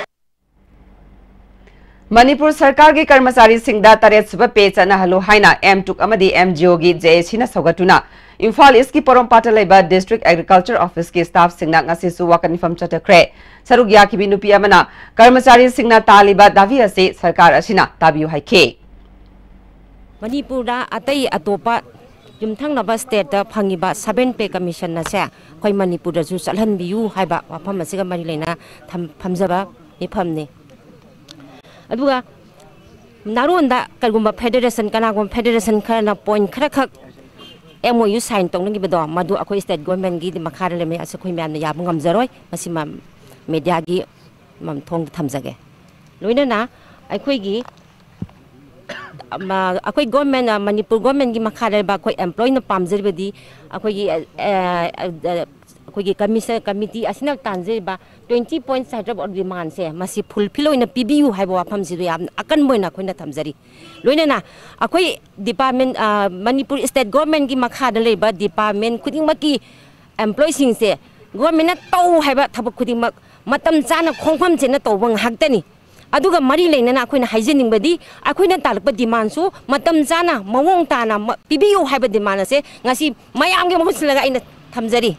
ꯃꯅꯤꯄꯨꯔ ꯁꯔꯀꯥꯔꯒꯤ ꯀꯔꯃꯆꯥꯔꯤꯁꯤꯡꯗ ꯇꯔꯦꯠ ꯁꯨꯕ ꯄꯦ ꯆꯠꯅꯍꯜꯂꯨ ꯍꯥꯏꯅ ꯑꯦꯝ ꯇꯨꯛ ꯑꯃꯗꯤ ꯑꯦꯝ ꯖꯤ ꯑꯣꯒꯤ ꯖꯦ ꯑꯦ ꯁꯤꯅ ꯁꯧꯒꯠꯇꯨꯅ ꯏꯝꯐꯥꯜ ꯏꯁꯀꯤ ꯄꯣꯔꯣꯝꯄꯥꯠꯇ ꯂꯩꯕ ꯗꯤꯁꯇ꯭ꯔꯤꯛ ꯑꯦꯒ꯭ꯔꯤꯀꯜꯆꯔ ꯑꯣꯐꯤꯁꯀꯤ ꯁ꯭ꯇꯥꯐꯁꯤꯡꯅ ꯉꯁꯤꯁꯨ ꯋꯥꯀꯠ ꯃꯤꯐꯝ ꯆꯠꯊꯈ꯭ꯔꯦ꯫ ꯁꯔꯨꯛ ꯌꯥꯈꯤꯕꯤ ꯅꯨꯄꯤ ꯑꯃꯅ ꯀꯔꯃꯆꯥꯔꯤꯁꯤꯡꯅ ꯇꯥꯜꯂꯤꯕ ꯗꯥꯕꯤ ꯑꯁꯤ ꯁꯔꯀꯥꯔ ꯑꯁꯤꯅ ꯇꯥꯕꯤꯌꯨ ꯍꯥꯏꯈꯤ꯫ ꯃꯅꯤꯄꯨꯔꯗ ꯑꯇꯩ ꯑꯇꯣꯞꯄ ꯌꯨꯝꯊꯪꯅꯕ ꯁ꯭ꯇꯦꯠꯇ ꯐꯪꯉꯤꯕ ꯁꯚꯦꯟ ꯄꯦ ꯀꯃꯤꯁꯟ ꯑꯁꯦ ꯑꯩꯈꯣꯏ ꯃꯅꯤꯄꯨꯔꯗꯁꯨ ꯆꯠꯍꯟꯕꯤꯌꯨ ꯍꯥꯏꯕ ꯋꯥꯐꯝ ꯑꯁꯤꯒ ꯃꯔꯤ ꯂꯩꯅꯅ ꯊꯝ-, ꯐꯝꯖꯕ ꯃꯤꯐꯝꯅꯤ꯫ ꯑꯗꯨꯒ ꯅꯥꯔꯣꯟꯗ ꯀꯔꯤꯒꯨꯝꯕ ꯐꯦꯗꯔꯦꯁꯟ, ꯀꯅꯥꯒꯨꯝꯕ ꯐꯦꯗꯔꯦꯁꯟ ꯈꯔꯅ point ꯈꯔꯈꯛ M O U sign ꯇꯧꯅꯈꯤꯕꯗꯣ, ꯃꯗꯨ ꯑꯩꯈꯣꯏ ꯁ꯭ꯇꯦꯠ ꯒꯣꯔꯃꯦꯟꯒꯤ ꯃꯈꯥꯗ ꯂꯩꯃꯤ, ꯑꯁꯤ ꯑꯩꯈꯣꯏ ꯃꯌꯥꯝꯅ ꯌꯥꯕ ꯉꯝꯖꯔꯣꯏ꯫ ꯃꯁꯤꯃ ꯃꯦꯗꯤꯌꯥꯒꯤ ꯃꯝ-, ꯊꯣꯡꯗ ꯊꯝꯖꯒꯦ꯫ ꯂꯣꯏꯅꯅ ꯑꯩꯈꯣꯏꯒꯤ, ꯑꯃ, ꯑꯩꯈꯣꯏ ꯒꯣꯔꯃꯦꯟ, ꯑ, ꯃꯅꯤꯄꯨꯔ ꯒꯣꯔꯃꯦꯟꯒꯤ ꯃꯈꯥꯗ ꯂꯩꯕ ꯑꯩꯈꯣꯏ ꯑꯦꯝꯄ꯭ꯂꯣꯏꯅ ꯄꯥꯝꯖꯔꯤꯕꯗꯤ ꯑꯩꯈꯣꯏꯒꯤ, ꯑ, ꯑ, ꯑ, ꯑꯩꯈꯣꯏꯒꯤ ꯀꯃꯤꯁꯟ ꯀꯃꯤꯇꯤ ꯑꯁꯤꯅ ꯇꯥꯟꯖꯔꯤꯕ ꯇ꯭ꯋꯦꯟꯇꯤ ꯄꯣꯏꯟꯠꯁ ꯍꯥꯏꯗ꯭ꯔꯕ ꯗꯤꯃꯥꯟꯁꯦ ꯃꯁꯤ ꯐꯨꯜꯐꯤꯜ ꯑꯣꯏꯅ ꯄꯤꯕꯤꯌꯨ ꯍꯥꯏꯕ ꯋꯥꯐꯝꯁꯤꯗ ꯌꯥꯝꯅ ꯑꯀꯟꯕ ꯑꯣꯏꯅ ꯑꯩꯈꯣꯏꯅ ꯊꯝꯖꯔꯤ꯫ ꯂꯣꯏꯅꯅ ꯑꯩꯈꯣꯏ ꯗꯤꯄꯥꯔꯠꯃꯦꯟ, ꯃꯅꯤꯄꯨꯔ ꯁ꯭ꯇꯦꯠ ꯒꯣꯔꯃꯦꯟꯒꯤ ꯃꯈꯥꯗ ꯂꯩꯕ ꯗꯤꯄꯥꯔꯠꯃꯦꯟ ꯈꯨꯗꯤꯡꯃꯛꯀꯤ ꯑꯦꯝꯄ꯭ꯂꯣꯏꯁꯤꯡꯁꯦ ꯒꯣꯔꯃꯦꯟꯅ ꯇꯧ ꯍꯥꯏꯕ ꯊꯕꯛ ꯈꯨꯗꯤꯡꯃꯛ ꯃꯇꯝ ꯆꯥꯅ ꯈꯣꯡꯐꯝ ꯆꯦꯠꯅ ꯇꯧꯕ ꯉꯥꯛꯇꯅꯤ꯫ ꯑꯗꯨꯒ ꯃꯔꯤ ꯂꯩꯅꯅ ꯑꯩꯈꯣꯏꯅ ꯍꯥꯏꯖꯅꯤꯡꯕꯗꯤ ꯑꯩꯈꯣꯏꯅ ꯇꯥꯜꯂꯛꯄ ꯗꯤꯃꯥꯟꯁꯨ ꯃꯇꯝ ꯆꯥꯅ ꯃꯑꯣꯡ ꯇꯥꯅ ꯄꯤꯕꯤꯌꯨ ꯍꯥꯏꯕ ꯗꯤꯃꯥꯟ ꯑꯁꯦ ꯉꯁꯤ ꯃꯌꯥꯝꯒꯤ ꯃꯍꯨꯠ ꯁꯤꯜꯂꯒ ꯑꯩꯅ ꯊꯝꯖꯔꯤ꯫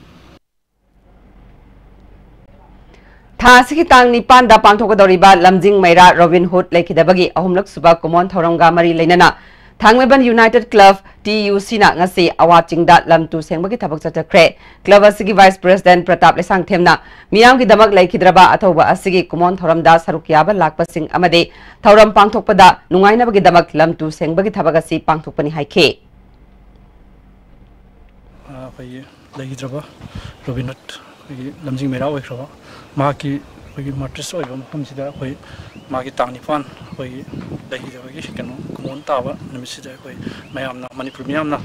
ꯊꯥ ꯑꯁꯤꯒꯤ ꯇꯥꯡ ꯅꯤꯄꯥꯟꯗ ꯄꯥꯡꯊꯣꯛꯀꯗꯧꯔꯤꯕ ꯂꯝꯖꯤꯡ ꯃꯩꯔꯥ ꯔꯣꯕꯤꯟ ꯍꯨꯗ ꯂꯩꯈꯤꯗꯕꯒꯤ ꯑꯍꯨꯝꯂꯛ ꯁꯨꯕ ꯀꯨꯃꯣꯟ ꯊꯧꯔꯝꯒ ꯃꯔꯤ ꯂꯩꯅꯅ ꯊꯥꯡꯃꯩꯕꯟ ꯌꯨꯅꯥꯏꯇꯦꯗ ꯀ꯭ꯂꯕ, ꯇꯤ ꯌꯨ ꯁꯤꯅ ꯉꯁꯤ ꯑꯋꯥ ꯆꯤꯡꯗ ꯂꯝ ꯇꯨ ꯁꯦꯡꯕꯒꯤ ꯊꯕꯛ ꯆꯠꯊꯈ꯭ꯔꯦ꯫ ꯀ꯭ꯂꯕ ꯑꯁꯤꯒꯤ ꯚꯥꯏꯁ ꯄ꯭ꯔꯦꯁꯤꯗꯦꯟꯠ ꯄ꯭ꯔꯇꯥꯞ ꯂꯩꯁꯥꯡꯊꯦꯝꯅ ꯃꯤꯌꯥꯝꯒꯤꯗꯃꯛ ꯂꯩꯈꯤꯗ꯭ꯔꯕ ꯑꯊꯧꯕ ꯑꯁꯤꯒꯤ ꯀꯨꯃꯣꯟ ꯊꯧꯔꯝꯗ ꯁꯔꯨꯛ ꯌꯥꯕ ꯂꯥꯛꯄꯁꯤꯡ ꯑꯃꯗꯤ ꯊꯧꯔꯝ ꯄꯥꯡꯊꯣꯛꯄꯗ ꯅꯨꯡꯉꯥꯏꯅꯕꯒꯤꯗꯃꯛ ꯂꯝ ꯇꯨ ꯁꯦꯡꯕꯒꯤ ꯊꯕꯛ ꯑꯁꯤ ꯄꯥꯡꯊꯣꯛꯄꯅꯤ ꯍꯥꯏꯈꯤ꯫ ꯑꯩꯈꯣꯏꯒꯤ ꯂꯩꯈꯤꯗ꯭ꯔꯕ ꯔꯣꯕꯤꯟ ꯍꯨꯗ ꯑꯩꯈꯣꯏꯒꯤ ꯂꯝꯖꯤꯡ ꯃꯩꯔꯥ ꯑꯣꯏꯈ꯭ꯔꯕ ꯃꯍꯥꯛꯀꯤ ꯑꯩꯈꯣꯏꯒꯤ ꯃꯥꯔꯇꯤꯔꯁ ꯑꯣꯏꯕ ꯃꯐꯝꯁꯤꯗ ꯑꯩꯈꯣꯏ ꯃꯥꯒꯤ ꯇꯥꯡ ꯅꯤꯄꯥꯟ ꯑꯩꯈꯣꯏꯒꯤ ꯂꯩꯈꯤꯗꯕꯒꯤ ꯀꯩꯅꯣ ꯀꯨꯃꯣꯟ ꯇꯥꯕ ꯅꯨꯃꯤꯠꯁꯤꯗ ꯑꯩꯈꯣꯏ ꯃꯌꯥꯝꯅ, ꯃꯅꯤꯄꯨꯔ ꯃꯤꯌꯥꯝꯅ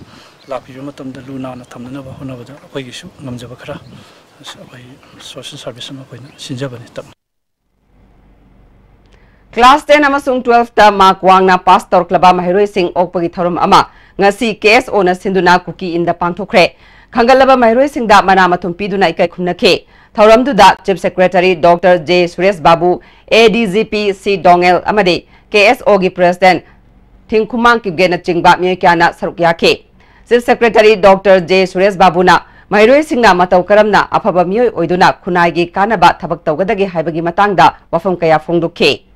ꯂꯥꯛꯄꯤꯕ ꯃꯇꯝꯗ ꯂꯨ ꯅꯥꯟꯅ ꯊꯝꯅꯅꯕ ꯍꯣꯠꯅꯕꯗ ꯑꯩꯈꯣꯏꯒꯤꯁꯨ ꯉꯝꯖꯕ ꯈꯔ ꯑꯩꯈꯣꯏ ꯁꯣꯁꯦꯜ ꯁꯥꯔꯚꯤꯁ ꯑꯃ ꯑꯩꯈꯣꯏꯅ ꯁꯤꯟꯖꯕꯅꯤ꯫ ꯇꯞꯅ ꯀ꯭ꯂꯥꯁ ꯇꯦꯟ ꯑꯃꯁꯨꯡ ꯇꯨꯋꯦꯜꯐꯇ ꯃꯥꯔꯛ ꯋꯥꯡꯅ ꯄꯥꯁ ꯇꯧꯔꯛꯂꯕ ꯃꯍꯩꯔꯣꯏꯁꯤꯡ ꯑꯣꯛꯄꯒꯤ ꯊꯧꯔꯝ ꯑꯃ ꯉꯁꯤ ꯀꯦ ꯑꯦꯁ ꯑꯣꯅ ꯁꯤꯟꯗꯨꯅ ꯀꯨꯀꯤ ꯏꯟꯗ ꯄꯥꯡꯊꯣꯛꯈ꯭ꯔꯦ꯫ ꯈꯟꯒꯠꯂꯕ ꯃꯍꯩꯔꯣꯏꯁꯤꯡꯗ ꯃꯅꯥ ꯃꯊꯨꯝ ꯄꯤꯗꯨꯅ ꯏꯀꯥꯏ ꯈꯨꯝꯅꯈꯤ꯫ ꯊꯧꯔꯝꯗꯨꯗ chief secretary doctor J Suresh Babu, A D G P C Dongel ꯑꯃꯗꯤ ꯀꯦ ꯑꯦꯁ ꯑꯣꯒꯤ ꯄ꯭ꯔꯦꯁꯤꯗꯦꯟꯠ ꯊꯤꯡꯈꯨꯃꯥꯡ ꯀꯤꯞꯒꯦꯅꯆꯤꯡꯕ ꯃꯤꯑꯣꯏ ꯀꯌꯥꯅ ꯁꯔꯨꯛ ꯌꯥꯈꯤ꯫ Chief secretary doctor J Suresh ꯕꯥꯕꯨꯅ ꯃꯍꯩꯔꯣꯏꯁꯤꯡꯅ ꯃꯇꯧ ꯀꯔꯝꯅ ꯑꯐꯕ ꯃꯤꯑꯣꯏ ꯑꯣꯏꯗꯨꯅ ꯈꯨꯟꯅꯥꯏꯒꯤ ꯀꯥꯟꯅꯕ ꯊꯕꯛ ꯇꯧꯒꯗꯒꯦ ꯍꯥꯏꯕꯒꯤ ꯃꯇꯥꯡꯗ ꯋꯥꯐꯝ ꯀꯌꯥ ꯐꯣꯡꯗꯣꯛꯈꯤ꯫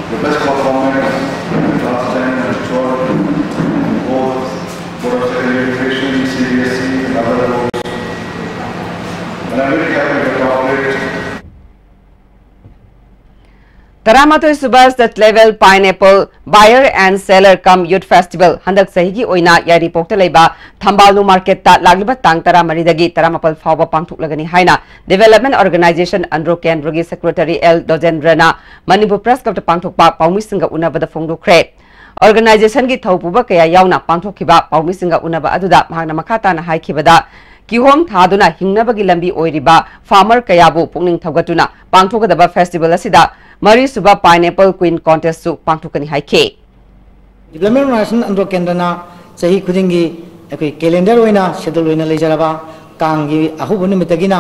The best performance in class ten and twelve, both Board of Secondary Education, C B S E and other boards. And I really have a doctorate. ꯇꯔꯥꯃꯥꯊꯣꯏ ꯁꯨꯕ State Level Pineapple Buyer and Seller cum Youth Festival ꯍꯟꯗꯛ ꯆꯍꯤꯒꯤ ꯑꯣꯏꯅ ꯌꯥꯏꯔꯤꯄꯣꯛꯇ ꯂꯩꯕ ꯊꯝꯕꯥꯜꯅꯨ ꯃꯥꯔꯀꯦꯠꯇ ꯂꯥꯛꯂꯤꯕ ꯇꯥꯡ ꯇꯔꯥꯃꯔꯤꯗꯒꯤ ꯇꯔꯥꯃꯥꯄꯜ ꯐꯥꯎꯕ ꯄꯥꯡꯊꯣꯛꯂꯒꯅꯤ ꯍꯥꯏꯅ Development Organization ꯑꯟꯗ꯭ꯔꯣ ꯀꯦꯟꯗ꯭ꯔꯒꯤ Secretary ꯑꯦꯜ ꯗꯣꯖꯦꯟꯗ꯭ꯔꯅ ꯃꯅꯤꯄꯨꯔ Press Clubꯇ ꯄꯥꯡꯊꯣꯛꯄ ꯄꯥꯎꯃꯤꯁꯤꯡꯒ ꯎꯅꯕꯗ ꯐꯣꯡꯗꯣꯛꯈ꯭ꯔꯦ꯫ Organizationꯒꯤ ꯊꯧ ꯄꯨꯕ ꯀꯌꯥ ꯌꯥꯎꯅ ꯄꯥꯡꯊꯣꯛꯈꯤꯕ ꯄꯥꯎꯃꯤꯁꯤꯡꯒ ꯎꯅꯕ ꯑꯗꯨꯗ ꯃꯍꯥꯛꯅ ꯃꯈꯥ ꯇꯥꯅ ꯍꯥꯏꯈꯤꯕꯗ, ꯀꯤꯍꯣꯝ ꯊꯥꯗꯨꯅ ꯍꯤꯡꯅꯕꯒꯤ ꯂꯝꯕꯤ ꯑꯣꯏꯔꯤꯕ farmer ꯀꯌꯥꯕꯨ ꯄꯨꯛꯅꯤꯡ ꯊꯧꯒꯠꯇꯨꯅ ꯄꯥꯡꯊꯣꯛꯀꯗꯕ festival ꯑꯁꯤꯗ ꯃꯔꯤꯁꯨꯕ Pineapple Queen Contestꯁꯨ ꯄꯥꯡꯊꯣꯛꯀꯅꯤ ꯍꯥꯏꯈꯤ꯫ Development Organization ꯑꯟꯗ꯭ꯔꯣ ꯀꯦꯟꯗ꯭ꯔꯅ ꯆꯍꯤ ꯈꯨꯗꯤꯡꯒꯤ ꯑꯩꯈꯣꯏ calendar ꯑꯣꯏꯅ schedule ꯑꯣꯏꯅ ꯂꯩꯖꯔꯕ ꯀꯥꯡꯒꯤ ꯑꯍꯧꯕ ꯅꯨꯃꯤꯠꯇꯒꯤꯅ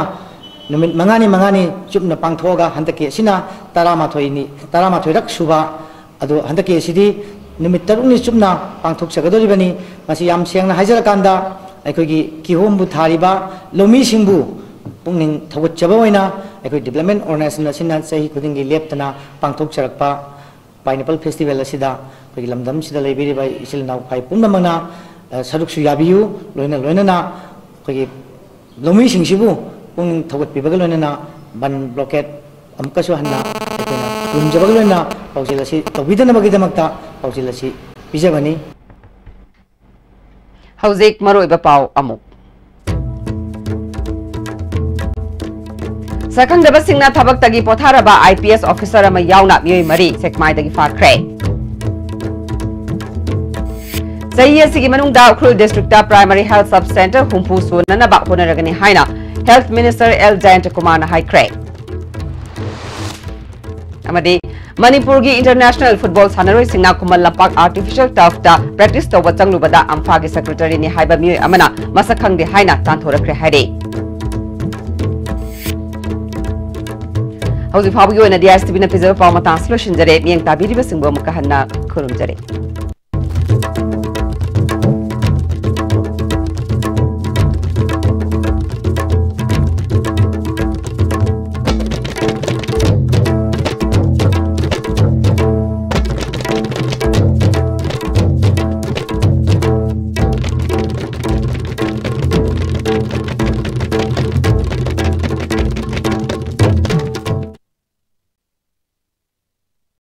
ꯅꯨꯃꯤꯠ ꯃꯉꯥꯅꯤ ꯃꯉꯥꯅꯤ ꯆꯨꯞꯅ ꯄꯥꯡꯊꯣꯛꯑꯒ ꯍꯟꯗꯛꯀꯤ ꯑꯁꯤꯅ ꯇꯔꯥꯃꯥꯊꯣꯏꯅꯤ, ꯇꯔꯥꯃꯥꯊꯣꯏꯔꯛ ꯁꯨꯕ꯫ ꯑꯗꯣ ꯍꯟꯗꯛꯀꯤ ꯑꯁꯤꯗꯤ ꯅꯨꯃꯤꯠ ꯇꯔꯨꯛꯅꯤ ꯆꯨꯞꯅ ꯄꯥꯡꯊꯣꯛꯆꯒꯗꯧꯔꯤꯕꯅꯤ꯫ ꯃꯁꯤ ꯌꯥꯝ ꯁꯦꯡꯅ ꯍꯥꯏꯖꯔꯀꯥꯟꯗ, ꯑꯩꯈꯣꯏꯒꯤ ꯀꯤꯍꯣꯝꯕꯨ ꯊꯥꯔꯤꯕ ꯂꯧꯃꯤꯁꯤꯡꯕꯨ ꯄꯨꯛꯅꯤꯡ ꯊꯧꯒꯠꯆꯕ ꯑꯣꯏꯅ ꯑꯩꯈꯣꯏ Development Organization ꯑꯁꯤꯅ ꯆꯍꯤ ꯈꯨꯗꯤꯡꯒꯤ ꯂꯦꯞꯇꯅ ꯄꯥꯡꯊꯣꯛꯆꯔꯛꯄ Pineapple Festival ꯑꯁꯤꯗ ꯑꯩꯈꯣꯏꯒꯤ ꯂꯝꯗꯝꯁꯤꯗ ꯂꯩꯕꯤꯔꯤꯕ ꯏꯆꯤꯜ ꯏꯅꯥꯎ ꯈ꯭ꯋꯥꯏ ꯄꯨꯝꯅꯃꯛꯅ, ꯑ, ꯁꯔꯨꯛꯁꯨ ꯌꯥꯕꯤꯌꯨ꯫ ꯂꯣꯏꯅ ꯂꯣꯏꯅꯅ ꯑꯩꯈꯣꯏꯒꯤ ꯂꯧꯃꯤꯁꯤꯡꯁꯤꯕꯨ ꯄꯨꯛꯅꯤꯡ ꯊꯧꯒꯠꯄꯤꯕꯒ ꯂꯣꯏꯅꯅ ꯕꯟ blockade ꯑꯃꯨꯛꯀꯁꯨ ꯍꯟꯅ ꯑꯩꯈꯣꯏꯅ ꯈꯨꯔꯨꯝꯖꯕꯒ ꯂꯣꯏꯅꯅ ꯄꯥꯎꯖꯦꯜ ꯑꯁꯤ ꯇꯧꯕꯤꯗꯅꯕꯒꯤꯗꯃꯛꯇ ꯄꯥꯎꯖꯦꯜ ꯑꯁꯤ ꯄꯤꯖꯕꯅꯤ꯫ ꯍꯧꯖꯤꯛ ꯃꯔꯨꯑꯣꯏꯕ ꯄꯥꯎ ꯑꯃꯨꯛ꯫ ꯁꯛꯈꯪꯗꯕꯁꯤꯡꯅ ꯊꯕꯛꯇꯒꯤ ꯄꯣꯊꯥꯔꯕ IPS officer ꯑꯃ ꯌꯥꯎꯅ ꯃꯤꯑꯣꯏ ꯃꯔꯤ ꯁꯦꯛꯃꯥꯏꯗꯒꯤ ꯐꯥꯈ꯭ꯔꯦ꯫ ꯆꯍꯤ ꯑꯁꯤꯒꯤ ꯃꯅꯨꯡꯗ Ukhrul districtꯇ primary health sub center ꯍꯨꯝꯐꯨ ꯁꯨꯅꯅꯕ ꯍꯣꯠꯅꯔꯒꯅꯤ ꯍꯥꯏꯅ Health Minister ꯑꯦꯜ ꯖꯌꯟꯇꯀꯨꯃꯥꯔꯅ ꯍꯥꯏꯈ꯭ꯔꯦ꯫ ꯑꯃꯗꯤ ꯃꯅꯤꯄꯨꯔꯒꯤ international football ꯁꯥꯟꯅꯔꯣꯏꯁꯤꯡꯅ ꯈꯨꯃꯟ ꯂꯝꯄꯥꯛ artificial turfꯇ practice ꯇꯧꯕ ꯆꯪꯂꯨꯕꯗ ꯑꯝꯐꯥꯒꯤ secretaryꯅꯤ ꯍꯥꯏꯕ ꯃꯤꯑꯣꯏ ꯑꯃꯅ ꯃꯁꯛ ꯈꯪꯗꯦ ꯍꯥꯏꯅ ꯇꯥꯟꯊꯣꯔꯛꯈ꯭ꯔꯦ ꯍꯥꯏꯔꯤ꯫ ꯍꯧꯖꯤꯛ ꯐꯥꯎꯕꯒꯤ ꯑꯣꯏꯅꯗꯤ ISTVꯅ ꯄꯤꯖꯕ ꯄꯥꯎ ꯃꯇꯥꯡ ꯑꯁꯤ ꯂꯣꯏꯁꯤꯟꯖꯔꯦ꯫ ꯃꯤꯠꯌꯦꯡ ꯇꯥꯕꯤꯔꯤꯕꯁꯤꯡꯕꯨ ꯑꯃꯨꯛꯀ ꯍꯟꯅ ꯈꯨꯔꯨꯝꯖꯔꯤ꯫